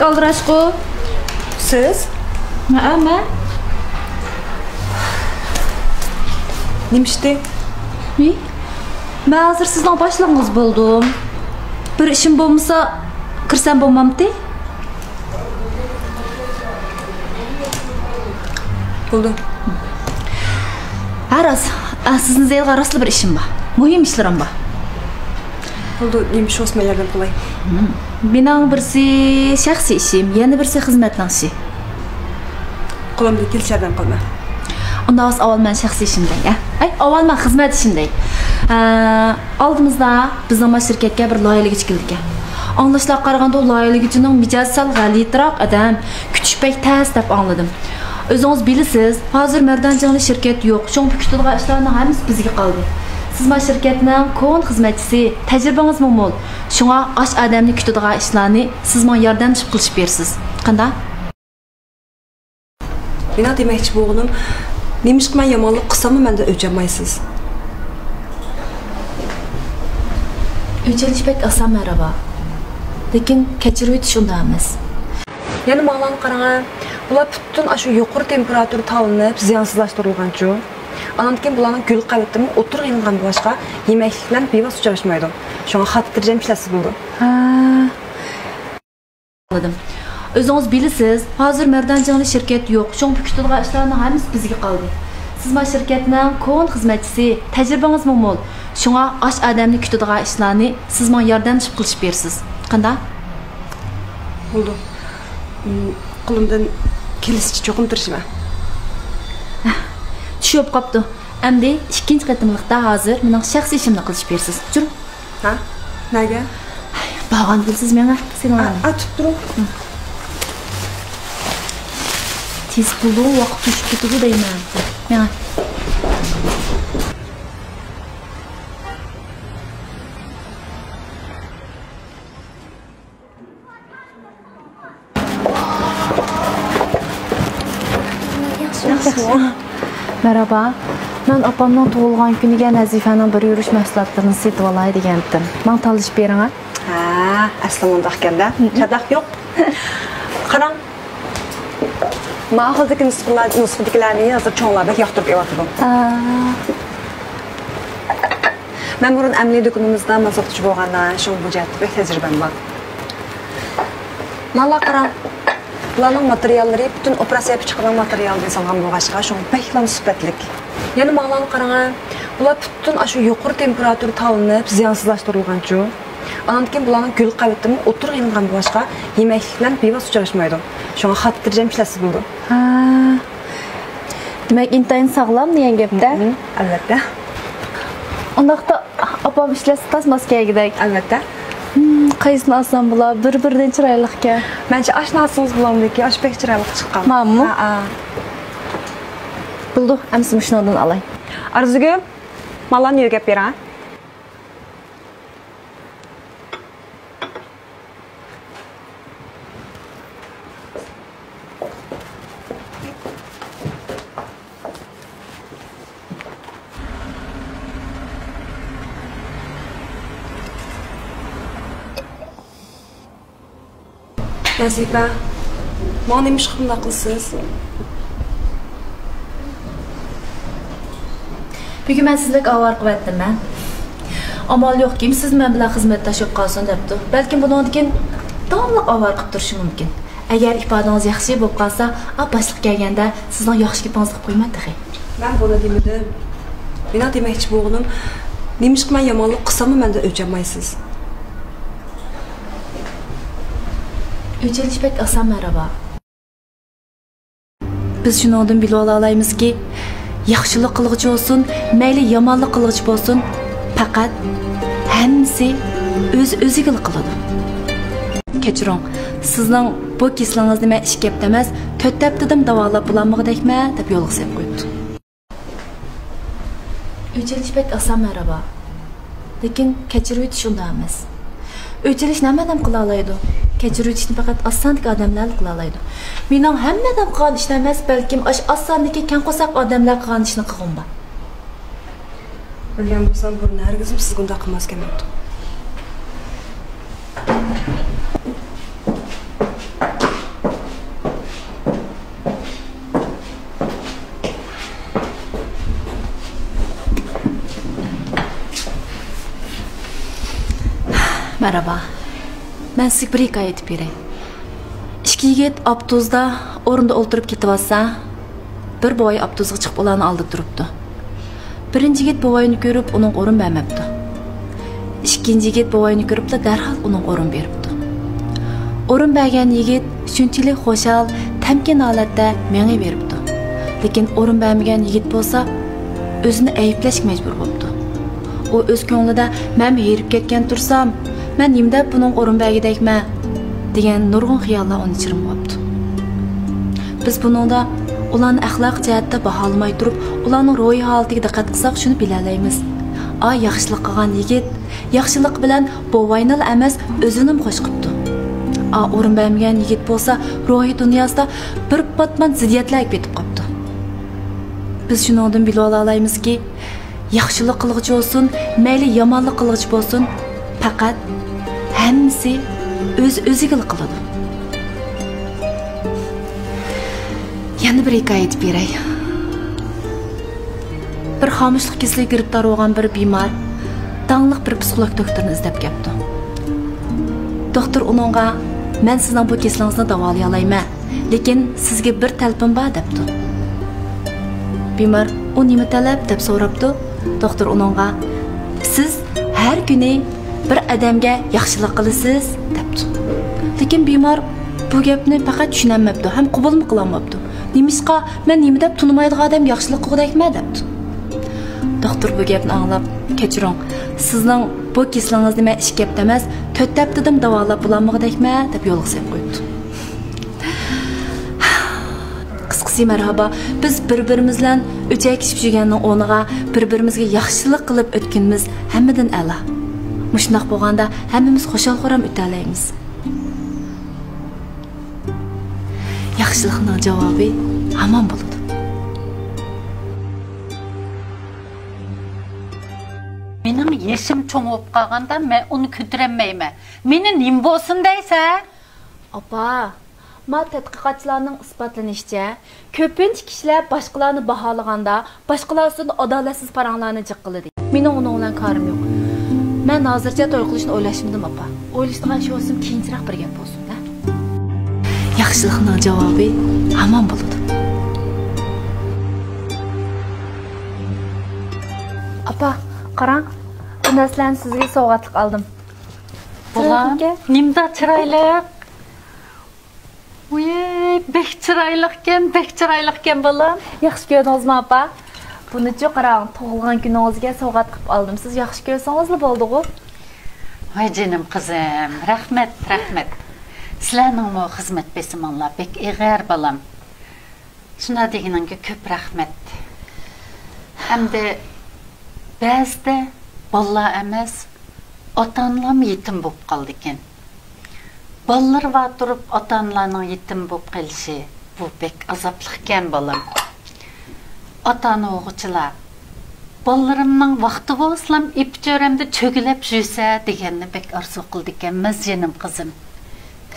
ئالدىراشقۇ. سىز؟ ھە، مەن. نېمە ئىشتى؟ ھى؟ مەن ھازىر سىزنىڭ باشلىقىڭىز بولدۇم. بىر ئىشىم بولمىسا، كىرسەم بولمامتى؟ بولدى. ھە، راست. ئا، سىزنى ئىزدەيدىغان راستلا بىر ئىشىم بار. مۇھىم ئىشلىرىم بار. بولدى، نېمە ئىش بولسا مەن ياردەم قىلاي. مېنىڭ بىرسى شەخسىي ئىشىم، يەنە بىرسى خىزمەتنىڭ ئىشى. قولۇمدىن كېلىشىچە ياردەم قىلىمەن. ئۇنداق بولسا ئاۋۋال مەن شەخسىي ئىشىمنى دەي، ھە؟ ئەي، ئاۋۋال مەن خىزمەت ئىشىمنى دەي. ھە، ئالدىمىزدا بىزنىڭ ما شىركەتكە بىر لايىھىلىگۈچى كېلىدىكەن. ئاڭلاشلارغا قارىغاندا ئۇ لايىھىلىگۈچىنىڭ مىجەزى سەل غەلىتىراق ئادەم، كۈتۈش بەك تەس دەپ ئاڭلىدىم. ئۆزىڭىز بىلىسىز، ھازىر مەردان جىڭلى شىركەت يوق، شۇڭا بۇ كۈتىدىغان ئىشلارنىڭ ھەممىسى بىزگە قالدى. سىز ما شىركەتنىڭ كونا خىزمەتچىسى، تەجرىبىڭىزمۇ مول. شۇڭا ئاش ئادەمنى كۈتىدىغان ئىشلارنى سىز ماڭا ياردەمچى قىلىپ بېرىسىز. قانداق؟ مېنىڭ دېمەكچى بولغىنىم، نېمىشقا مەن يامانلىق قىلساممۇ مەندىن ئۆچ ئالمايسىز؟ ئۆچ ئېلىش بەك ئاسان، مەرھابا. لېكىن كەچۈرۈۋېتىش ئۇنداق ئەمەس. يەنە ماڭىلارنى قاراڭە، بۇلار پۈتۈن ئاشۇ يۇقىرى تېمپېراتۇرا تاۋلىنىپ، زىيانسىزلاشتۇرۇلغانچۇ. ئاناندىن كېيىن بۇلارنىڭ گۈل قەۋىتىمۇ ئوتتۇرىغا ئېلىنغان بولغاچقا، يېمەكلىك بىلەن بىۋاسىتە ئۇچراشمايدۇ. شۇڭا خاتىرجەم ئىشلەتسە بولىدۇ. ھە. ئاڭلىدىم. ئۆزىڭىز بىلىسىز، ھازىر مەردان جىڭلى شىركەت يوق، شۇڭا بۇ كۈتىدىغان ئىشلارنىڭ ھەممىسى بىزگە قالدى. سىز ما شىركەتنىڭ كونا خىزمەتچىسى، تەجرىبىڭىزمۇ مول. شۇڭا ئاش ئادەمنى كۈتىدىغان ئىشلارنى سىز ماڭا ياردەمچى قىلىپ بېرىسىز. قانداق؟ بولدى. م، قولۇمدىن كېلىشىچە چوقۇم تىرىشىمەن. چۈش بولۇپ قاپتۇ. ئەمدى ئىككىنچى قېتىملىقتا ھازىر مېنىڭ شەخسىي ئىشىمنى قىلىشىپ بېرىسىز. جۈرۈڭ. ھە؟ نەگە؟ بارغان بىلسىز مېڭە، سېنىڭ. ئا، ئا، تۇرۇپ تۇرۇڭ. تېز قىلدۇ، ۋاقىت توشۇپ كېتىدۇ دەيمەن. مېڭە. ياخشىمۇ؟ مەرھابا. مەن ئاپامنىڭ تۇغۇلغان كۈنىگە نەزىفەنىڭ بىر يۈرۈش مەھسۇلاتلىرىنى سېتىۋالاي دېگەنتىم. ماڭا تالىشىپ بېرىڭ، ھە؟ ھە، ئەسلى مۇنداق ئىكەندە. چاتاق يوق. قاراڭ. ماقۇلدىكى نۇسخىلار، نۇسخىدىكىلەرنى ھازىر چوڭلار بەك ياقتۇرۇپ ئېلىۋاتىدۇ. ھە. مەن بۇرۇن ئەمەلىي دۇكىنىمىزدا مال ساتقۇچى بولغاندا، شۇڭا بۇ جەھەتتە بەك تەجرىبەم بار. مانا قاراڭ، بۇلارنىڭ ماتېرىياللىرى پۈتۈن ئوپېراتسىيە پىچىقىنىڭ ماتېرىيالىدىن ياسالغان بولغاچقا، شۇڭا بەكلا سۈپەتلىك. يەنە ماڭىلارنى قاراڭە، بۇلار پۈتۈن ئاشۇ يۇقىرى تېمپېراتۇرا تاۋلىنىپ، زىيانسىزلاشتۇرۇلغانچۇ. ئانىڭدىن كېيىن بۇلارنىڭ گۈل قەۋىتىمۇ ئوتتۇرىغا ئېلىنغان بولغاچقا، يېمەكلىك بىلەن بىۋاسىتە ئۇچراشمايدۇ. شۇڭا خاتىرجەم ئىشلەتسە بولىدۇ. ھە. دېمەك، ئىنتايىن ساغلام دېگەن گەپتە. ھە، ئەلۋەتتە. ئۇنداقتا ئاپام ئىشلەتسە تاس ماس كەلگۈدەك. ئەلۋەتتە. ھىم، قايسىنى ئالسام بولا؟ بىر-بىرىدىن چىرايلىقكەن. مەنچە ئاشۇنى ئالسىڭىز بولامدىكى، ئاشۇ بەك چىرايلىق چىققان. ماڭىمۇ؟ ھە، ھە. بولدى، ئەمسە مۇشۇنىڭدىن ئالاي. ئارزۇگۈل، ماللارنى يۆگەپ بېرىڭ. نەزىپە، ماڭا نېمىشقا بۇنداق قىلىسىز؟ بۈگۈن مەن سىزنى بەك ئاۋارە قىلىۋەتتىممەن. ئامال يوقكى، سىز مەن بىلەن خىزمەتداش بولۇپ قالسۇن دەپتۇ. بەلكىم بۇنىڭدىن كېيىن داۋاملىق ئاۋارە قىلىپ تۇرۇشى مۇمكىن. ئەگەر ئىپادىڭىز ياخشى بولۇپ قالسا، ئا، باشلىق كەلگەندە سىزنىڭ ياخشى گېپىڭىزنى قىلىپ قويىمەن تېخى. مەن بۇنى دېمىدىم. مېنىڭ دېمەكچى بولغىنىم، نېمىشقا مەن يامانلىق قىلساممۇ مەندىن ئۆچ ئالمايسىز؟ ئۆچ ئېلىش بەك ئاسان، مەرھابا. بىز شۇنىڭدىن بىلىۋالالايمىزكى، ياخشىلىق قىلغۇچى بولسۇن، مەيلى يامانلىق قىلغۇچى بولسۇن، پەقەت ھەممىسى ئۆز-ئۆزىگىلا قىلىدۇ. كەچۈرۈڭ، سىزنىڭ بۇ كېسىلىڭىزنى مەن ئىككى ھەپتە ئەمەس، تۆت ھەپتىدىن داۋالاپ بولالمىغۇدەكمەن دەپ يولغا سېلىپ قويۇپتۇ. ئۆچ ئېلىش بەك ئاسان، مەرھابا. لېكىن كەچۈرۈۋېتىش ئۇنداق ئەمەس. ئۆچ ئېلىشنى ھەممە ئادەم قىلالايدۇ. كەچۈرۈۋېتىشنى پەقەت ئاز ساندىكى ئادەملەرلا قىلالايدۇ. مېنىڭ ھەممە ئادەم قىلغان ئىشىم ئەمەس، بەلكىم ئاشۇ ئاز ساندىكى كەڭ قورساق ئادەملەر قىلغان ئىشنى قىلغۇم بار. بىلگەن بولسام، بۇرۇن ھەرگىزمۇ سىزگە ئۇنداق قىلماس ئىكەنمەن. مەرھابا. مەن سىزگە بىر ھېكايە ئېيتىپ بېرەي. ئىككى يىگىت ئاپتوبۇستا ئورنىدا ئولتۇرۇپ كېتىۋاتسا، بىر بوۋاي ئاپتوبۇسقا چىقىپ ئۇلارنى ئالدىدا تۇرۇپتۇ. بىرىنچى يىگىت بوۋاينى كۆرۈپ ئۇنىڭغا ئورۇن بەرمەپتۇ. ئىككىنچى يىگىت بوۋاينى كۆرۈپلا دەرھال ئۇنىڭغا ئورۇن بېرىپتۇ. ئورۇن بەرگەن يىگىت شۇنچىلىك خۇشال، تەمكىن ھالەتتە مېڭىۋېرىپتۇ. لېكىن ئورۇن بەرمىگەن يىگىت بولسا ئۆزىنى ئەيىبلەشكە مەجبۇر بوپتۇ. ئۇ ئۆز كۆڭلىدە، مەنمۇ ھېرىپ كەتكەن تۇرسام، مەن نېمە دەپ بۇنىڭغا ئورۇن بەرگۈدەكمەن؟ دېگەن نۇرغۇن خىياللار ئۇنى چىرمىۋاپتۇ. بىز بۇنىڭدا ئۇلارنى ئەخلاق جەھەتتە باھالىماي تۇرۇپ، ئۇلارنىڭ روھىي ھالىتىگە دىققەت قىلساق شۇنى بىلەلەيمىز. ئا، ياخشىلىق قىلغان يىگىت ياخشىلىق بىلەن بوۋاينىلا ئەمەس، ئۆزىنىمۇ خوش قىپتۇ. ئا، ئورۇن بەرمىگەن يىگىت بولسا روھىي دۇنياسىدا بىر پاتمان زىددىيەتلەرگە پېتىپ قاپتۇ. بىز شۇنىڭدىن بىلىۋالالايمىزكى، ياخشىلىق قىلغۇچى بولسۇن، مەيلى يامانلىق قىلغۇچى بولسۇن، پەقەت ھەممىسى ئۆز-ئۆزىگىلا قىلىدۇ. يەنە بىر ھېكايە ئېيتىپ بېرەي. بىر خامۇشلۇق كېسىلىگە گىرىپتار بولغان بىر بىمار داڭلىق بىر پسىخولوگ دوختۇرنى ئىزدەپ كەپتۇ. دوختۇر ئۇنىڭغا، مەن سىزنىڭ بۇ كېسىلىڭىزنى داۋالىيالايمەن، لېكىن سىزگە بىر تەلىپىم بار، دەپتۇ. بىمار، ئۇ نېمە تەلەپ؟ دەپ سوراپتۇ. دوختۇر ئۇنىڭغا، سىز ھەر كۈنى بىر ئادەمگە ياخشىلىق قىلىسىز، دەپتۇ. لېكىن بىمار بۇ گەپنى پەقەت چۈشىنەلمەپتۇ ھەم قوبۇلمۇ قىلالماپتۇ. نېمىشقا مەن نېمە دەپ تونۇمايدىغان ئادەمگە ياخشىلىق قىلغۇدەكمەن؟ دەپتۇ. دوختۇر بۇ گەپنى ئاڭلاپ، كەچۈرۈڭ، سىزنىڭ بۇ كېسىلىڭىزنى مەن ئىككى ھەپتە ئەمەس، تۆت ھەپتىدىمۇ داۋالاپ بولالمىغۇدەكمەن، دەپ يولغا سېلىپ قويۇپتۇ. قىسقىسى، مەرھابا، بىز بىر-بىرىمىز بىلەن ئۆچەكلىشىپ يۈرگەننىڭ ئورنىغا بىر-بىرىمىزگە ياخشىلىق قىلىپ ئۆتكىنىمىز ھەممىدىن ئەلا. مۇشۇنداق بولغاندا ھەممىمىز خۇشال-خۇرام ئۆتەلەيمىز. ياخشىلىقنىڭ جاۋابى ھامان بولىدۇ. مېنىڭ يېشىم چوڭ بولۇپ قالغاندا مەن ئۇنى كۆتۈرەلمەيمەن. مېنى نېمە بولسۇن دەيسەن؟ ئاپا، ما تەتقىقاتچىلارنىڭ ئىسپاتلىنىشىچە، كۆپىنچە كىشىلەر باشقىلارنى باھالىغاندا، باشقىلار ئۈستىدە ئادالەتسىز پاراڭلارنى جىق قىلىدۇ. مېنىڭ ئۇنىڭ بىلەن كارىم يوق. مەن ھازىرچە توي قىلىشنى ئويلاشمىدىم، ئاپا. ئويلىشىدىغان ئىش بولسىمۇ، كېيىنچىراق بىر گەپ بولسۇن، ھە؟ ياخشىلىقنىڭ جاۋابى ھامان بولىدۇ. ئاپا، قاراڭ، بۇ نەرسىلەرنى سىزگە سوۋغاتلىق ئالدىم. بالام، نېمىدەك چىرايلىق. ۋىي، بەك چىرايلىقكەن، بەك چىرايلىقكەن بالام. ياخشى كۆردىڭىزمۇ، ئاپا؟ بۇنىچۇ قاراڭ، تۇغۇلغان كۈنىڭىزگە سوۋغات قىلىپ ئالدىم. سىز ياخشى كۆرسىڭىزلا بولدىغۇ. ۋاي جېنىم قىزىم، رەھمەت، رەھمەت. سىلەرنىڭمۇ خىزمەت بېسىمىڭلار بەك ئېغىر، بالام. شۇنداق دېگىنىڭگە كۆپ رەھمەت. ئەمدى بەزىدە بالىلار ئەمەس، ئاتا-ئانىلارمۇ يېتىم بولۇپ قالىدىكەن. بالىلىرى بار تۇرۇپ ئاتا-ئانىلارنىڭ يېتىم بولۇپ قېلىشى، بۇ بەك ئازابلىقكەن، بالام. ئاتا-ئانا بولغۇچىلار، بالىلىرىمنىڭ ۋاقتى بولسىلام ئېپى-چۆرەمدە چۆگىلەپ يۈرسە دېگەننى بەك ئارزۇ قىلىدىكەنمىز، جېنىم قىزىم.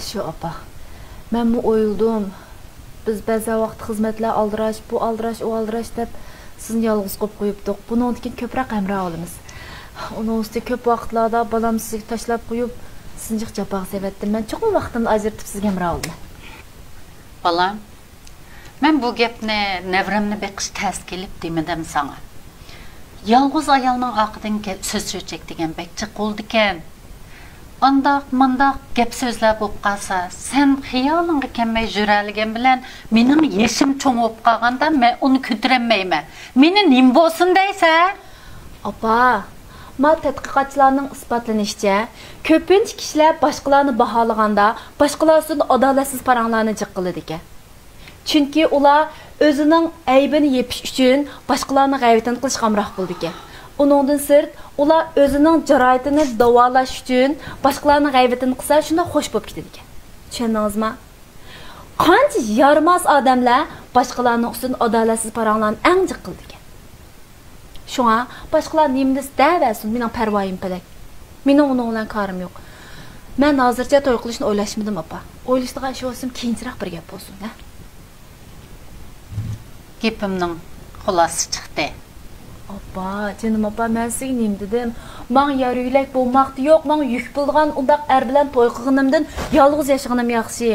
شۇ، ئاپا. مەنمۇ ئويلىدىم. بىز بەزى ۋاقىت خىزمەتلەر ئالدىراش، بۇ ئالدىراش، ئۇ ئالدىراش دەپ سىزنى يالغۇز قويۇپ قويۇپتۇق. بۇنىڭدىن كېيىن كۆپرەك ھەمراھ بولىمىز. ئۇنىڭ ئۈستىگە كۆپ ۋاقىتلاردا بالامنى سىزگە تاشلاپ قويۇپ، سىزنى جىق جاپاغا سېلىۋەتتىم. مەن چوقۇم ۋاقتىمنى ئاجرىتىپ سىزگە ھەمراھ بولىمەن. بالام، مەن بۇ گەپنى نەۋرەمنى بېقىش تەس كېلىپ دېمىدىم ساڭا. يالغۇز ئايالنىڭ ئارقىدىن گە-، سۆز چۆچەك دېگەن بەك جىق بولىدىكەن. ئانداق مانداق گەپ سۆزلەر بولۇپ قالسا، سەن خىيالىڭغا كەلمەي يۈرەلىگەن بىلەن مېنىڭ يېشىم چوڭ بولۇپ قالغاندا مەن ئۇنى كۆتۈرەلمەيمەن. مېنى نېمە بولسۇن دەيسەن؟ ئاپا، ما تەتقىقاتچىلارنىڭ ئىسپاتلىنىشىچە، كۆپىنچە كىشىلەر باشقىلارنى باھالىغاندا باشقىلار ئۈستىدە ئادالەتسىز پاراڭلارنى جىق قىلىدىكەن. چۈنكى ئۇلار ئۆزىنىڭ ئەيىبىنى يېپىش ئۈچۈن باشقىلارنىڭ غەيۋىتىنى قىلىشقا ئامراق بولىدىكەن. ئۇنىڭدىن سىرت، ئۇلار ئۆزىنىڭ جاراھىتىنى داۋالاش ئۈچۈن باشقىلارنىڭ غەيۋىتىنى قىلسا شۇنداق خوش بولۇپ كېتىدىكەن. چۈشەندىڭىزمۇ؟ قانچە يارىماس ئادەملەر باشقىلارنىڭ ئۈستىدىن ئادالەتسىز پاراڭلارنى ئەڭ جىق قىلىدىكەن. شۇڭا باشقىلار نېمە دېسە دەۋەرسۇن، مېنىڭ پەرۋايىم پەلەك. مېنىڭ ئۇنىڭ بىلەن كارىم يوق. مەن ھازىرچە توي قىلىشنى ئويلاشمىدىم، ئاپا. ئويلىشىدىغان ئىش بولسىمۇ، كېيىنچىراق بىر گەپ بولسۇن، ھە؟ گېپىمنىڭ خۇلاسىسى چىقتى. ئاپا، جېنىم ئاپا، مەن سىزگە نېمە دېدىم؟ ماڭا يار يۆلەك بولماقتا يوق، ماڭا يۈك بولىدىغان ئۇنداق ئەر بىلەن توي قىلغىنىمدىن يالغۇز ياشىغىنىم ياخشى.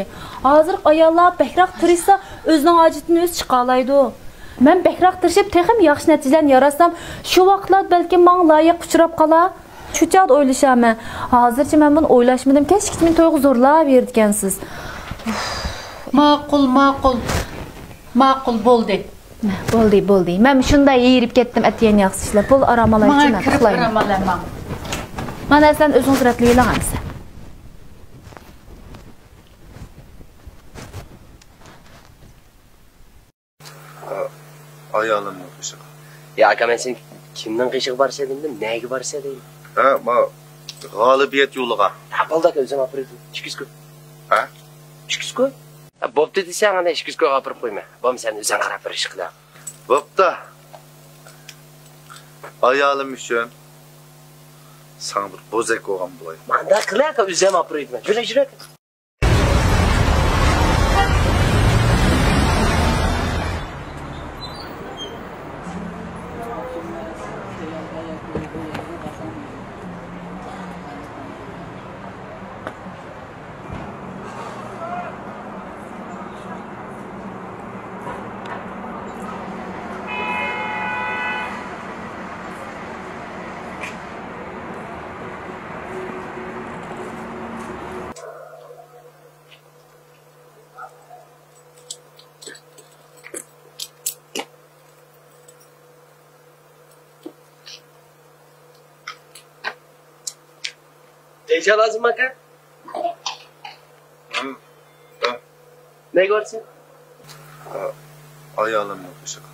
ھازىرقى ئاياللار بەكرەك تىرىشسا، ئۆزىنىڭ ھاجىتىنى ئۆزى چىقالايدۇ. مەن بەكرەك تىرىشىپ، تېخىمۇ ياخشى نەتىجىلەرنى ياراتسام، شۇ ۋاقىتلاردا بەلكىم ماڭا لايىق ئۇچراپ قالار. شۇ چاغدا ئويلىشارمەن. ھازىرچە مەن بۇنى ئويلاشمىدىم. كەچكىچە مېنى تويغا زورلاپ بېرىدىكەنسىز. ماقۇل، ماقۇل. ماقۇل، بولدى. بولدى، بولدى. مەن شۇنداق ھېرىپ كەتتىم، ئەتىگەن ياخشى ئىشلەپ. بول، ئارام ئالايچۇ، ماڭا مەن كىرىپ ئۇخلايمەن. بىر ئامال ئەمما. مانا سەن ئۆزۈڭ رەتلىۋېلىڭ ئەمىسە. ئايالىمنىڭ قېشىغا. يا ئاكا، مەن سېنى كىمنىڭ قېشىغا بارسا دېمىدىم، نەگە بارسا دەيمەن. ھە، ما غالىبىيەت يولىغا. ھە، بولدى ئاكا، ئۆزۈم ئاپىرىدىم. ئىككى يۈز كوي. ھە؟ ئىككى يۈز كوي. ھە، بوپتۇ دېسەڭ، ئەنە ئىككى يۈز كويغا ئاپىرىپ قويما. بولمىسا سەن ئۆزۈڭ قاراپ بېرىش قىلە. بوپتۇ. ئايالىم ئۈچۈن ساڭا بىر بوزەك بولغان بولاي. مانداق قىلە ئاكا، ئۆزۈم ئاپىرىدىم. يۈرە، يۈرە. دەيجان لازىم ئاكا. ھە. نەگە بارسەن؟ ئايالىمنىڭ قېشىغا.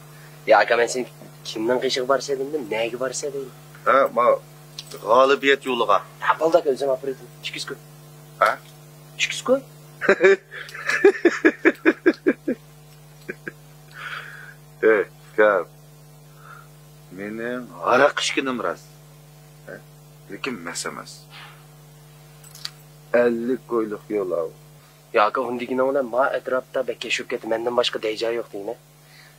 يا ئاكا، مەن سېنى كىمنىڭ قېشىغا بارسا دېمىدىم، نەگە بارسا دەيمەن. ھە، ما غالىبىيەت يولىغا. ھە، بولدى ئاكا، ئۆزۈم ئاپىرىدىم. ئىككى يۈز كوي. ھە؟ ئىككى يۈز كوي. ئەي، ئۇكام، مېنىڭ ھاراق ئىچكىنىم راست، ھە؟ لېكىن مەس ئەمەس. ئەللىك كويلۇق يول ئاۋۇ. يا ئاكا، ئۇندىكىنىڭ بىلەن ما ئەتراپتا بەك كەچ بولۇپ كەتتى، مەندىن باشقا دەيجاي يوق دېگىنە.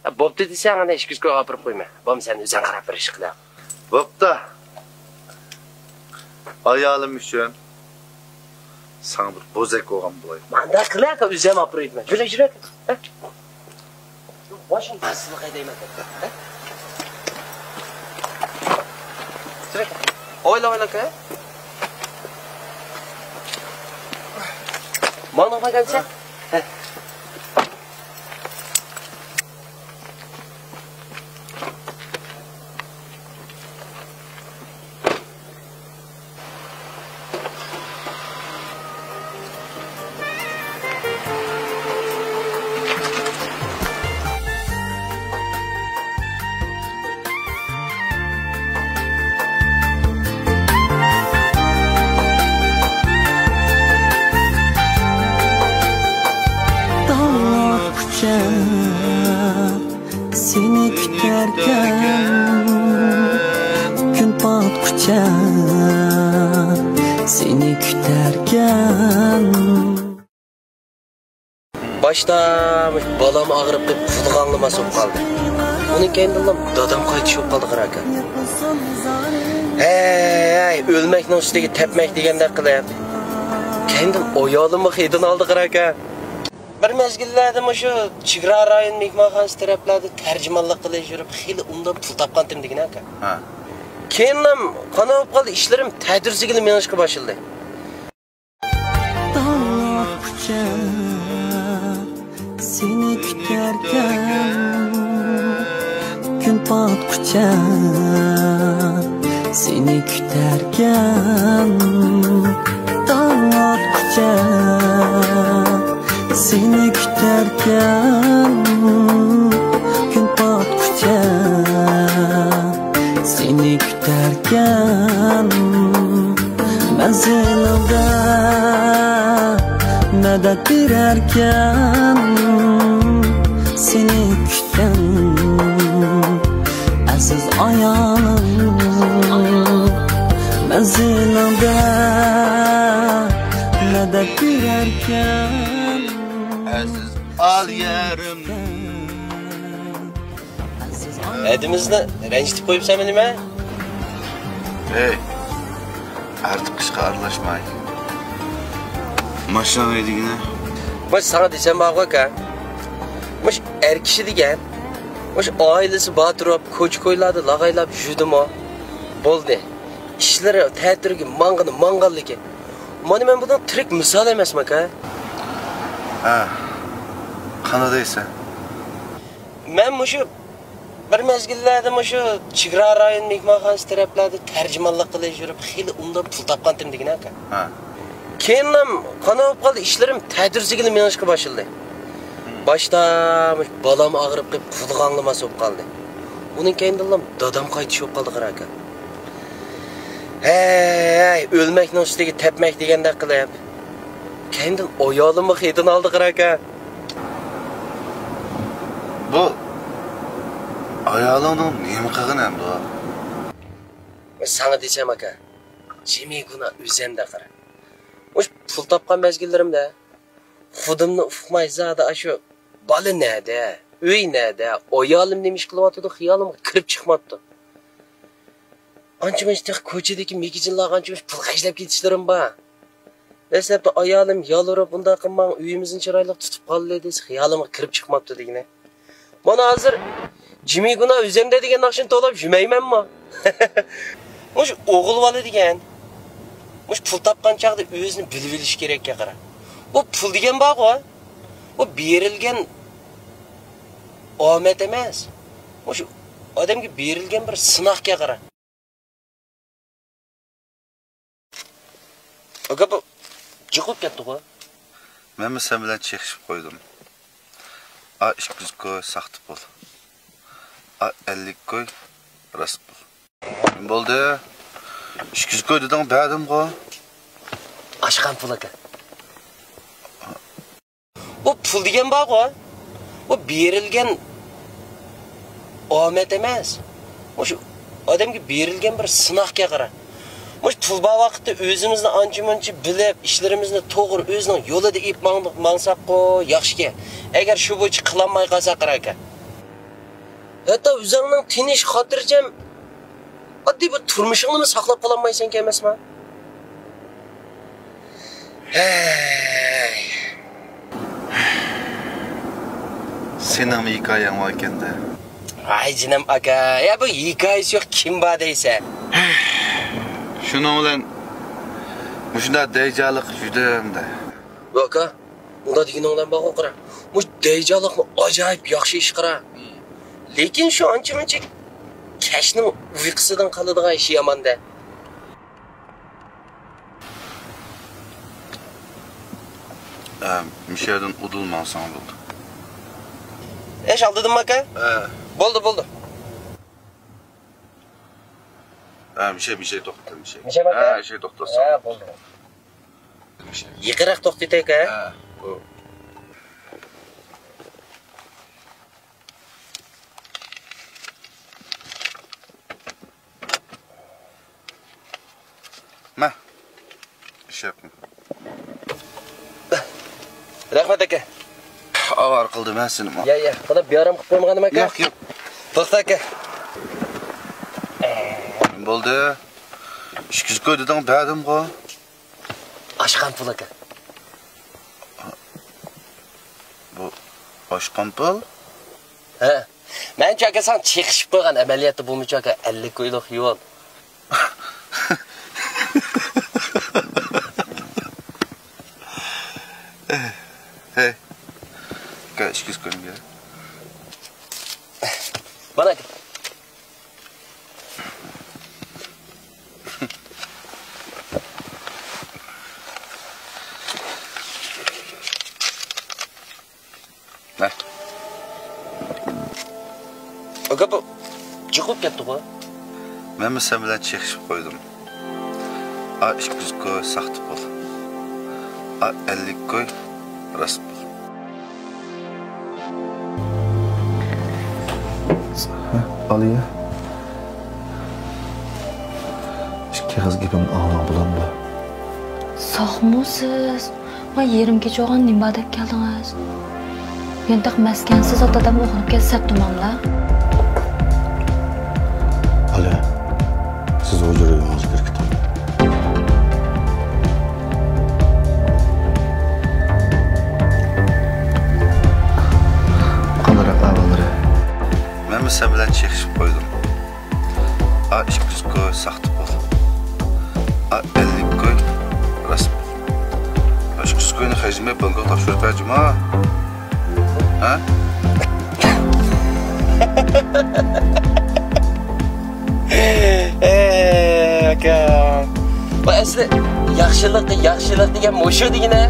ھە، بوپتۇ دېسەڭ، ئەنە ئىككى يۈز كويغا ئاپىرىپ قويما. بولمىسا سەن ئۆزۈڭ قاراپ بېرىش قىلە. بوپتۇ. ئايالىم ئۈچۈن ساڭا بىر بوزەك بولغان بولاي. مانداق قىلە ئاكا، ئۆزۈم ئاپىرىدىمەن. يۈرە، يۈرە. ھە؟ باشىنى باسسىلىق ھەيدەيمەن. ھە؟ يۈرە. ئويلا، ئويلا ئاكا. ماڭا بارغانسەن؟ ھە. تاڭ ئاتقۇچە سېنى كۈتەركەن، كۈن پاتقۇچە سېنى كۈتەركەن. باشتا مۇشۇ بالام ئاغرىپ قېلىپ، پۇتىغا ئاڭلىماس بولۇپ قالدى. ئۇنىڭ كەينىدىنلا دادام قايتىش بولۇپ قالدى قاراكەن. ھەي، ئۆلمەكنىڭ ئۈستىگە تەپمەك دېگەندەك قىلىپ، كەينىدىن ئايالىممۇ خېتىنى ئالدى قاراكەن. بىر مەزگىللەردە مۇشۇ چېگرا رايون مېھمانخانىسى تەرەپلەردە تەرجىمانلىق قىلىش يۈرۈپ، خېلى ئۇندىن پۇل تاپقانتىم دېگىنە ئاكا. ھە. كېيىنلا قانداق بولۇپ قالدى، ئىشلىرىم تەدرىجىيگىلا مېڭىشقا باشلىدى. تاڭ ئاتقۇچە سېنى كۈتەركەن، كۈن پاتقۇچە سېنى كۈتەركەن. تاڭ ئاتقۇچە سېنى كۈتەركەن، كۈن پاتقۇچە سېنى كۈتەركەن. مەنزىلىڭدە مەدەت بېرەركەن، سېنى كۈتكەن ئەزىز ئايالىڭ. مەنزىلىڭدە مەدەت بېرەركەن، ئەزىز ئالىيەرىم. ئەزىز ھەدىمىزنى رەنجىتىپ قويۇپسەنمۇ نېمە؟ ھەي، ئارتۇق ئىشقا ئارىلاشماي. ماشىنا ھەيدىگىنە. مۇش ساڭا دېسەم بارغۇ ئاكا. مۇش ئەر كىشى دېگەن، مۇش ئائىلىسى بار تۇرۇپ، كوچا-كويلاردا لاغايلاپ يۈردىمۇ بولدى. ئىشلىرى تەتۈرگە ماڭغىنى ماڭغانلىكى. مانا مەن بۇنىڭ تىرىك مىسالى ئەمەسمۇ ئاكا؟ ھە، قانداق دەيسەن؟ مەن مۇشۇ بىر مەزگىللەردە مۇشۇ چېگرا رايون مېھمانخانىسى تەرەپلەردە تەرجىمانلىق قىلىش يۈرۈپ، خېلى ئوبدان پۇل تاپقانتىم دېگىنە ئاكا. ھە. كېيىنلا قانداق بولۇپ قالدى، ئىشلىرىم تەتۈرىسىگىلا مېڭىشقا باشلىدى. باشتا مۇشۇ بالام ئاغرىپ قېلىپ، قۇلىقى ئاڭلىماس بولۇپ قالدى. ئۇنىڭ كەينىدىنلا دادام قايتىش بولۇپ قالدى قاراكا. ھەي، ئۆلمەكنىڭ ئۈستىگە تەپمەك دېگەندەك قىلىپ، كەينىدىن ئايالىممۇ خېتىنى ئالدى قاراكا. بۇ ئايالىڭنىڭ نېمە قىلغىنى ئەمدى؟ ساڭا دېسەم ئاكا، جىمى گۇناھ ئۆزەمدە قارا. مۇشۇ پۇل تاپقان مەزگىللىرىمدە خۇدۇمنى ئۇقماي زادى ئاشۇ بالا نەدە، ئۆي نەدە، ئايالىم نېمە ئىش قىلىۋاتىدۇ خىيالىمغا كىرىپ چىقماپتۇ. ئانچە-مۇنچە تېخى كوچىدىكى مېكىجىنلارغا ئانچە-مۇنچە پۇل خەجلەپ كېتىشلىرىم بار. دەسلەپتە ئايالىم يالۋۇرۇپ، ئۇنداق قىلماڭ، ئۆيىمىزنى چىرايلىق تۇتۇپ قالىلى دېسە، خىيالىمغا كىرىپ چىقماپتۇ دېگىنە. مانا ھازىر جىمى گۇناھ ئۆزەمدە دېگەن ناخشىنى توۋلاپ يۈرمەيمەنمۇ. مۇشۇ ئوغۇل بالا دېگەن، مۇشۇ پۇل تاپقان چاغدا ئۆزىنى بىلىۋېلىشى كېرەككەن قارا. بۇ پۇل دېگەن بارغۇ، بۇ بېرىلگەن ئامەت ئەمەس. مۇشۇ ئادەمگە بېرىلگەن بىر سىناقكەن قارا. ئاكا، بۇ جىق بولۇپ كەتتىغۇ. مەنمۇ سەن بىلەن چېقىشىپ قويدۇم. ئا، ئىككى يۈز كوي ساختا پۇل. ئا، ئەللىك كوي راست پۇل. نېمە بولدى؟ ئىككى يۈز كوي دېدىڭ، بەردىمغۇ. ئاشقان پۇل ئاكا. بۇ پۇل دېگەن بارغۇ، بۇ بېرىلگەن ئامەت ئەمەس. مۇشۇ ئادەمگە بېرىلگەن بىر سىناقكەن قارا. مۇشۇ پۇل بار ۋاقىتتا ئۆزىمىزنى ئانچە-مۇنچە بىلىپ، ئىشلىرىمىزنى توغرا ئۆزىنىڭ يولىدا ئېلىپ ماڭ-، ماڭساققۇ ياخشىكەن. ئەگەر شۇ بويىچە قىلالماي قالساق قاراكەن. ھەتتا ئۆزۈڭنىڭ تىنچ، خاتىرجەم، ئاددىي بىر تۇرمۇشۇڭنىمۇ ساقلاپ قالالمايسەنكەن ئەمەسما؟ ھەي. سېنىڭمۇ ھېكايەڭ بار ئىكەن-دە. ۋاي جېنىم ئاكا، يا بۇ ھېكايىسى يوق كىم بار دەيسەن؟ شۇنىڭ بىلەن مۇشۇنداق دەيجالىق يۈدۈم-دە. ۋاي ئاكا، ئۇنداق دېگىنىڭلار بارغۇ قارا. مۇشۇ دەيجالىقمۇ ئاجايىپ ياخشى ئىش قارا. لېكىن شۇ ئانچە-مۇنچە كەچنىڭ ئۇيقۇسىدىن قالىدىغان ئىشى يامان-دە. ئە، مۇشۇ يەردىن ئۇدۇل ماڭساڭ بولدى. ئىش ئالدىدىممۇ ئاكا؟ ھە. بولدى، بولدى. ھە، مۇشۇ، مۇشۇ توختىتىڭ، مۇشۇ. مۇشۇ ئاكا؟ ھە، مۇشۇ توختىتىڭ. ھە، بولدى. مۇشۇ. يېقىنراق توختىتايكا؟ ھە. مە. ئىشەپمۇ؟ رەھمەت ئاكا. ئاۋارە قىلدىم ھە سېنىمۇ. يا، يا. قانداق بىئارام قىلىپ قويمىغانىم ئاكا؟ ياق، ياق. توختا ئاكا. بولدى. ئىككى يۈز كوي دېدىڭ، بەردىمغۇ. ئاشقان پۇل ئاكا. بۇ ئاشقان پۇل؟ ھە. مەنچۇ ئاكا ساڭا چېقىشىپ قويغان ئەمەلىيەتتە بۇمۇچۇ ئاكا ئەللىك كويلۇق يول. ھەي. ئاكا، ئىككى يۈز كويۇم بېرە. مانا ئاكا. ھە. ئاكا، بۇ جىق بولۇپ كەتتىغۇ. مەنمۇ سەن بىلەن چېقىشىپ قويدۇم. ئا، ئىككى يۈز كوي ساختا پۇل. ئا، ئەللىك كوي راست پۇل. ھە، ئالىيە. ئىككى ئېغىز گېپىمنى ئاڭلاڭ، بولامدۇ؟ ساقمۇ سىز؟ ما يېرىم كېچە بولغان نېمە بار دەپ كەلدىڭىز؟ يانتاق مەسكەنسىز ئات ئادەم ئويغىنىپ كەتسە سەت تۇماملا. ئالىيە، سىز ھۇجرا ئۆيىڭىزگە كىرىپ كېتىڭ. قانداق ئەھۋاللىرى؟ مەنمۇ سەن بىلەن چېكىشىپ قويدۇم. ئا، ئىككى يۈز كوي ساختا پۇل. ئا، ئەللىك كوي راست پۇل. ئا، ئىككى يۈز كوينى خەجلىمەي بانكىغا تاپشۇرۇپ بەر جۇما. ھە؟ ئەي، ئاكام. بۇ ئەسلى ياخشىلىق، ياخشىلىق دېگەن مۇشۇ دېگىنە.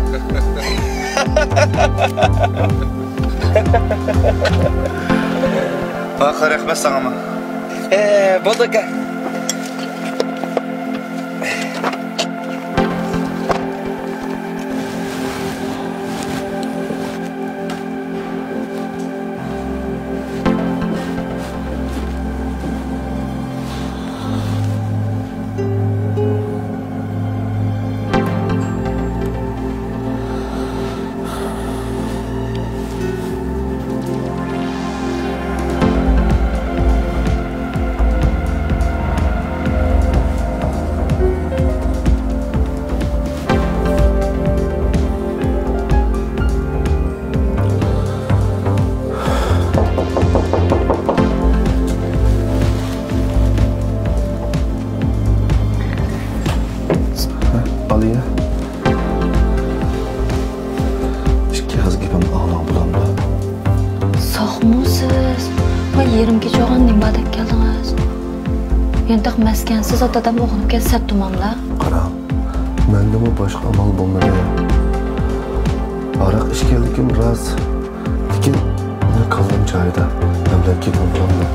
ئاخىر رەھمەت ساڭىمۇ. ئە، بولدى ئاكا. ئالىيە. ئىككى ئېغىز گېپىمنى ئاڭلاڭ بولامدۇ؟ ساقمۇ سىز؟ ۋاي، يېرىم كېچە بولغان، نېمە بار دەپ كەلدىڭىز؟ يانتاق مەسكەنسىز، ئات ئادەم ئويغىنىپ كەتسە سەت تۇماملا. قاراڭ، مەندىمۇ باشقا ئامال بولمىدى. ھاراق ئىچكەنلىكىم راست. لېكىن مېنىڭ كاللام جايىدا، مەن بىلەن كېتىڭ بولامدۇ؟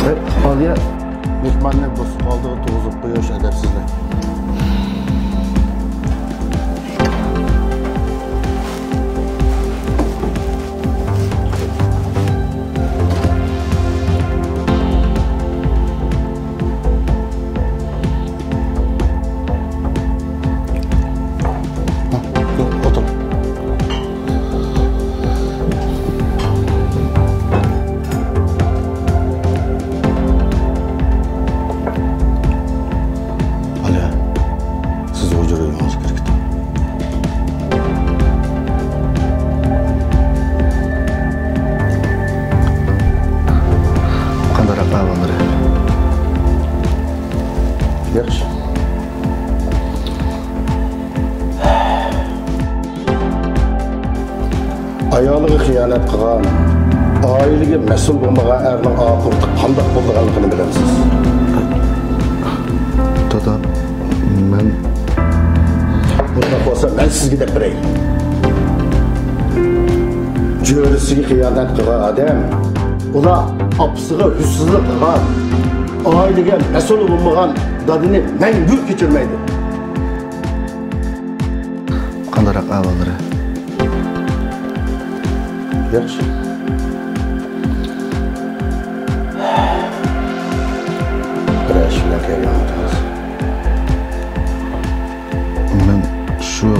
ھەي، ئالىيە! مېھماننى بوسۇغا ئالدىغا تۇرغۇزۇپ قويۇش ئەدەپسىزلىك. ھە، ياق، ئولتۇر. ئالىيە، سىز ھۇجرا ئۆيىڭىزگە كىرىپ كېتىڭ. قانداقراق ئەھۋاللىرى؟ ياخشى. ئايالىغا خىيانەت قىلغان، ئائىلىگە مەسئۇل بولمىغان ئەرنىڭ ئاقىۋىتى قانداق بولىدىغانلىقىنى بىلەمسىز؟ دادا، مەن... بۇنداق بولسا، مەن سىزگە دەپ بېرەي. جۆرىسىگە خىيانەت قىلغان ئادەم، ئۇلار ئاپىسىغا ھۆسنىزلىك قىلغان، ئائىلىگە مەسئۇل بولمىغان دادىنى مەڭگۈ كەچۈرمەيدۇ. قانداقراق ئەھۋاللىرى؟ ياخشى. بىر ئىش بىلەن كەلگەنمىدىڭىز؟ مەن شۇ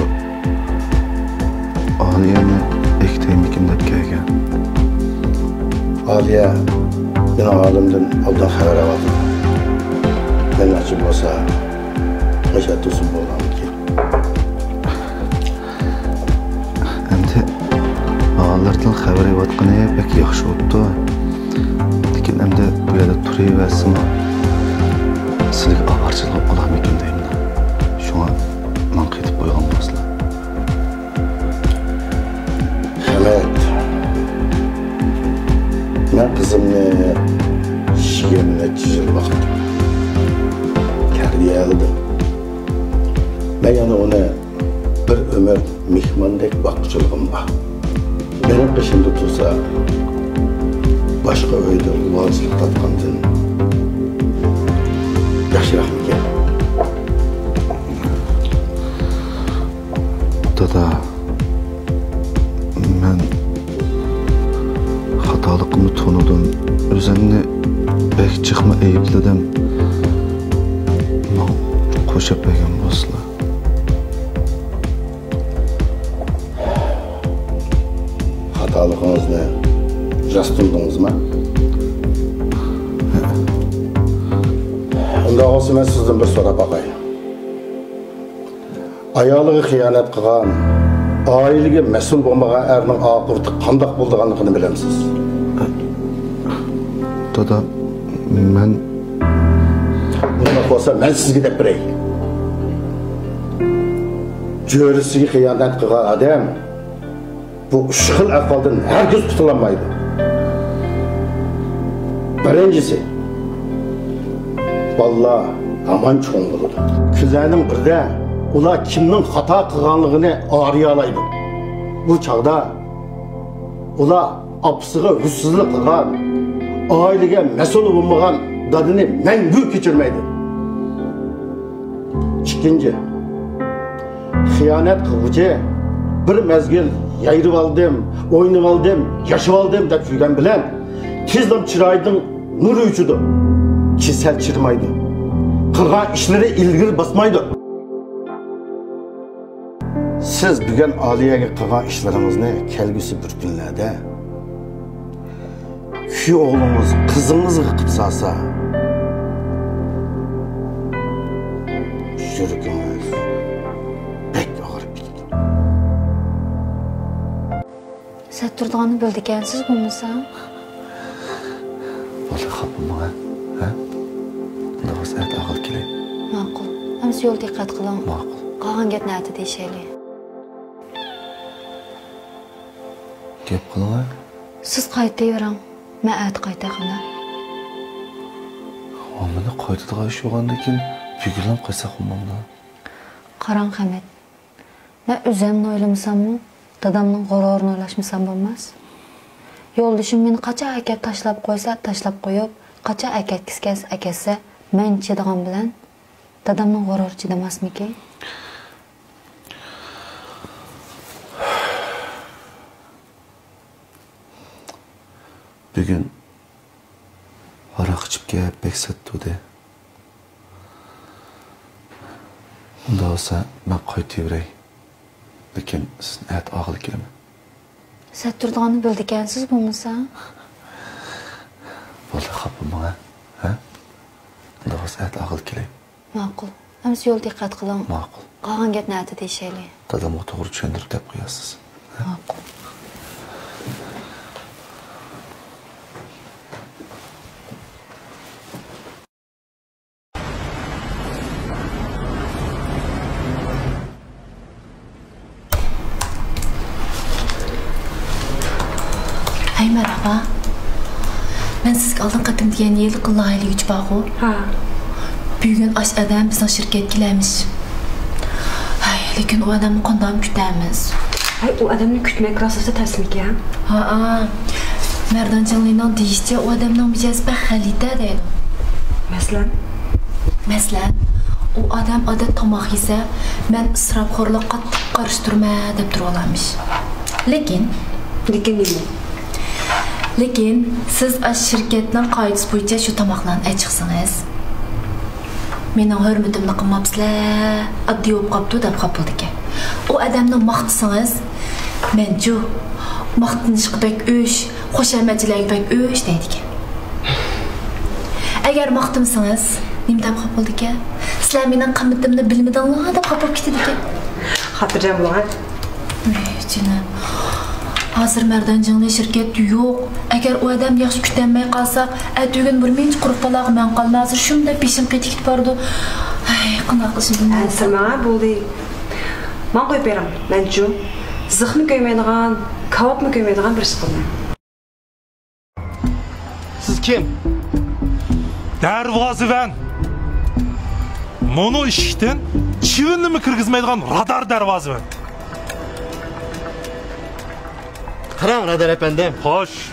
ئالىيەنى بېكىتەيمىكىن دەپ كەلگەن. ئالىيە مېنىڭ ھالىمدىن ئوبدان خەۋەر ئاۋاتىدۇ. مېنىڭچە بولسا، غەشەت تۇرسۇن بولغانمىكىن. ئەمدى ھاللىرىدىن خەۋەر ئېلىۋاتقىنى بەك ياخشى بوپتۇ. لېكىن ئەمدى بۇ يەردە تۇرۇۋەرسىمۇ، سىلىگە ئاۋارىچىلىك بولۇپ قالارمىكىن دەيمەن. شۇڭا ماڭا قېتىپ قويغان بولسىلا. خەمەت، مەن قىزىمنى يىگىرمە نەچچە يىل ۋاقىت تەربىيەلىدىم. مەن يەنە ئۇنى بىر ئۆمۈر مېھماندەك باققۇچىلىقىم بار. مېنىڭ قېشىمدا تۇرسا، باشقا ئۆيدە ئۇۋالچىلىق تارتقاندىن ياخشىراقمىكىن؟ دادا، مەن خاتالىقىمنى تونۇدۇم. ئۆزۈمنى بەك جىقمۇ ئەيىبلىدىم. ماڭا قوشۇپ بەرگەن بولسىلا. خاتالىقىڭىزنى راست تونۇدىڭىزمۇ؟ ھە. داۋۇت، مەن سىزدىن بىر سوراپ باقاي. ئايالىغا خىيانەت قىلغان، ئائىلىگە مەسئۇل بولمىغان ئەرنىڭ ئاقىۋىتى قانداق بولىدىغانلىقىنى بىلەمسىز؟ دادا، مەن... ئۇنداق بولسا، مەن سىزگە دەپ بېرەي. جۆرىسىگە خىيانەت قىلغان ئادەم بۇ ئۈچ خىل ئەھۋالدىن ھەرگىز قۇتۇلالمايدۇ. بىرىنچىسى، بالىلار ھامان چوڭ بولىدۇ. كۈنلەرنىڭ بىرىدە ئۇلار كىمنىڭ خاتا قىلغانلىقىنى ئاڭلىيالايدۇ. بۇ چاغدا ئۇلار ئاپىسىغا ھۆرسىزلىك قىلغان، ئائىلىگە مەسئۇل بولمىغان دادىنى مەڭگۈ كەچۈرمەيدۇ. ئىككىنچى، خىيانەت قىلغۇچى بىر مەزگىل يايرىۋالدىم، ئوينىۋالدىم، ياشىۋالدىم دەپ يۈرگەن بىلەن تېزلا چىرايىدىن نۇر ئۆچىدۇ. كېسەل چىرىمايدۇ. قىلغان ئىشلىرى ئىلگىرى باسمايدۇ. سىز بۈگۈن ئالىيەگە قىلغان ئىشلىرىڭىزنى كەلگۈسى بىر كۈنلەردە كۈيئوغلىڭىز، قىزىڭىزغا قىلىپ سالسا، يۈرىكىڭىز بەك ئاغرىپ كېتىدۇ. سەت تۇرىدىغاننى بىلىدىكەنسىز بولمىسا. بولدى، خاپا بولماڭ، ھە؟ ئۇنداق بولسا ئەتە ئاغىل كېلەي. ماقۇل. ئەمىسە يول دىققەت قىلىڭ. ماقۇل. قالغان گەپنى ئەتە دېيىشەيلى. گەپ قىلىڭە. سىز قايتىۋېرىڭ. مەن ئەتە قايتاي، قانداق؟ ھە، مانا قايتىدىغان ئىش بولغاندىكىن بۈگۈنلا قايتساق بولمامدۇ؟ قاراڭ، خەمىت. مەن ئۆزۈمنى ئويلىمىساممۇ، دادامنىڭ غۇرۇرىنى ئويلاشمىسام بولماس. يولدىشىم مېنى قاچان ئەكەپ تاشلاپ قويسا، تاشلاپ قويۇپ، قاچان ئەكەتكۈسى كەلسە، ئەكەتسە، مەن چىدىغان بىلەن دادامنىڭ غۇرۇرى چىدىماسمىكىن؟ بۈگۈن ھاراق ئىچىپ كەپ بەك سەت تۇردى. ئۇنداق بولسا مەن قايتىۋېرەي. لېكىن سىزنى ئەتە ئاغىلى كېلىمەن. سەت تۇرىدىغاننى بىلىدىكەنسىز بولمىسا. بولدى، خاپا بولماڭ، ھە؟ ئۇنداق بولسا ئەتە ئاغىلى كېلەي. ماقۇل. ئەمىسە يول دىققەت قىلىڭ. ماقۇل. قالغان گەپنى ئەتە دېيىشەيلى. دادامغا توغرا چۈشەندۈرۈپ دەپ قويارسىز. ماقۇل. ھەي، مەرھابا. مەن سىزگە ئالدىنقى قېتىم دېگەن ھېلىقى لايىھەلىگۈچى بارغۇ؟ ھا. بۈگۈن ئاشۇ ئادەم بىزنىڭ شىركەتكە كېلەرمىش. ھەي، لېكىن ئۇ ئادەمنى قانداقمۇ كۈتەرمىز؟ ھەي، ئۇ ئادەمنى كۈتمەك راستلا تەسمىكەن؟ ھا. مەردان جىڭلىنىڭ دېيىشىچە، ئۇ ئادەمنىڭ مىجەزى بەك غەلىتە دەيدۇ. مەسىلەن؟ مەسىلەن، ئۇ ئادەم ئادەتتە تاماق يېسە، مەن ئىسراپخورلۇققا قاتتىق قارشى تۇرىمەن دەپ تۇرۇۋالارمىش. لېكىن. لېكىن نېمە؟ لېكىن سىز ئاشۇ شىركەتنىڭ قائىدىسى بويىچە شۇ تاماقلارنى ئەچىقسىڭىز، مېنىڭ ھۆرمىتىمنى قىلماپسىلەر، ئاددىي بولۇپ قاپتۇ دەپ خاپا بولىدىكەن. ئۇ ئادەمنى ماختىسىڭىز، مەنچۇ، ماختىنىشقا بەك ئۆچ، خۇشامەتچىلەرگە بەك ئۆچ دەيدىكەن. ئەگەر ماختىمىسىڭىز، نېمە دەپ خاپا بولىدىكەن؟ سىلەر مېنىڭ قىممىتىمنى بىلمىدىڭلار دەپ خاپا بولۇپ كېتىدىكەن. خاتىرجەم بولۇڭ، ھە؟ ۋاي جېنىم. ھازىر مەردان جىڭلى شىركەتتە يوق. ئەگەر ئۇ ئادەمنى ياخشى كۈتەلمەي قالساق، ئەتىگۈن بىر مۇنچە قۇرۇق بالاغا مەن قالىمەن. ھازىر شۇنداق بېشىم قېتىپ كېتىپ بارىدۇ. ھەي، قانداق قىلىشنى بىلمەيمەن. ئەنسىرىمەڭ، بولدى. ماڭا قويۇپ بېرىڭ، مەنچۇ زىخمۇ كۆيمەيدىغان، كاۋاپمۇ كۆيمەيدىغان بىر ئىش قىلىمەن. سىز كىم؟ دەرۋازىۋەن. مۇنۇ ئىشىكتىن چىۋىننىمۇ كىرگۈزمەيدىغان رادار دەرۋازىۋەن. قاراڭ، رادار ئەپەندىم. خوش.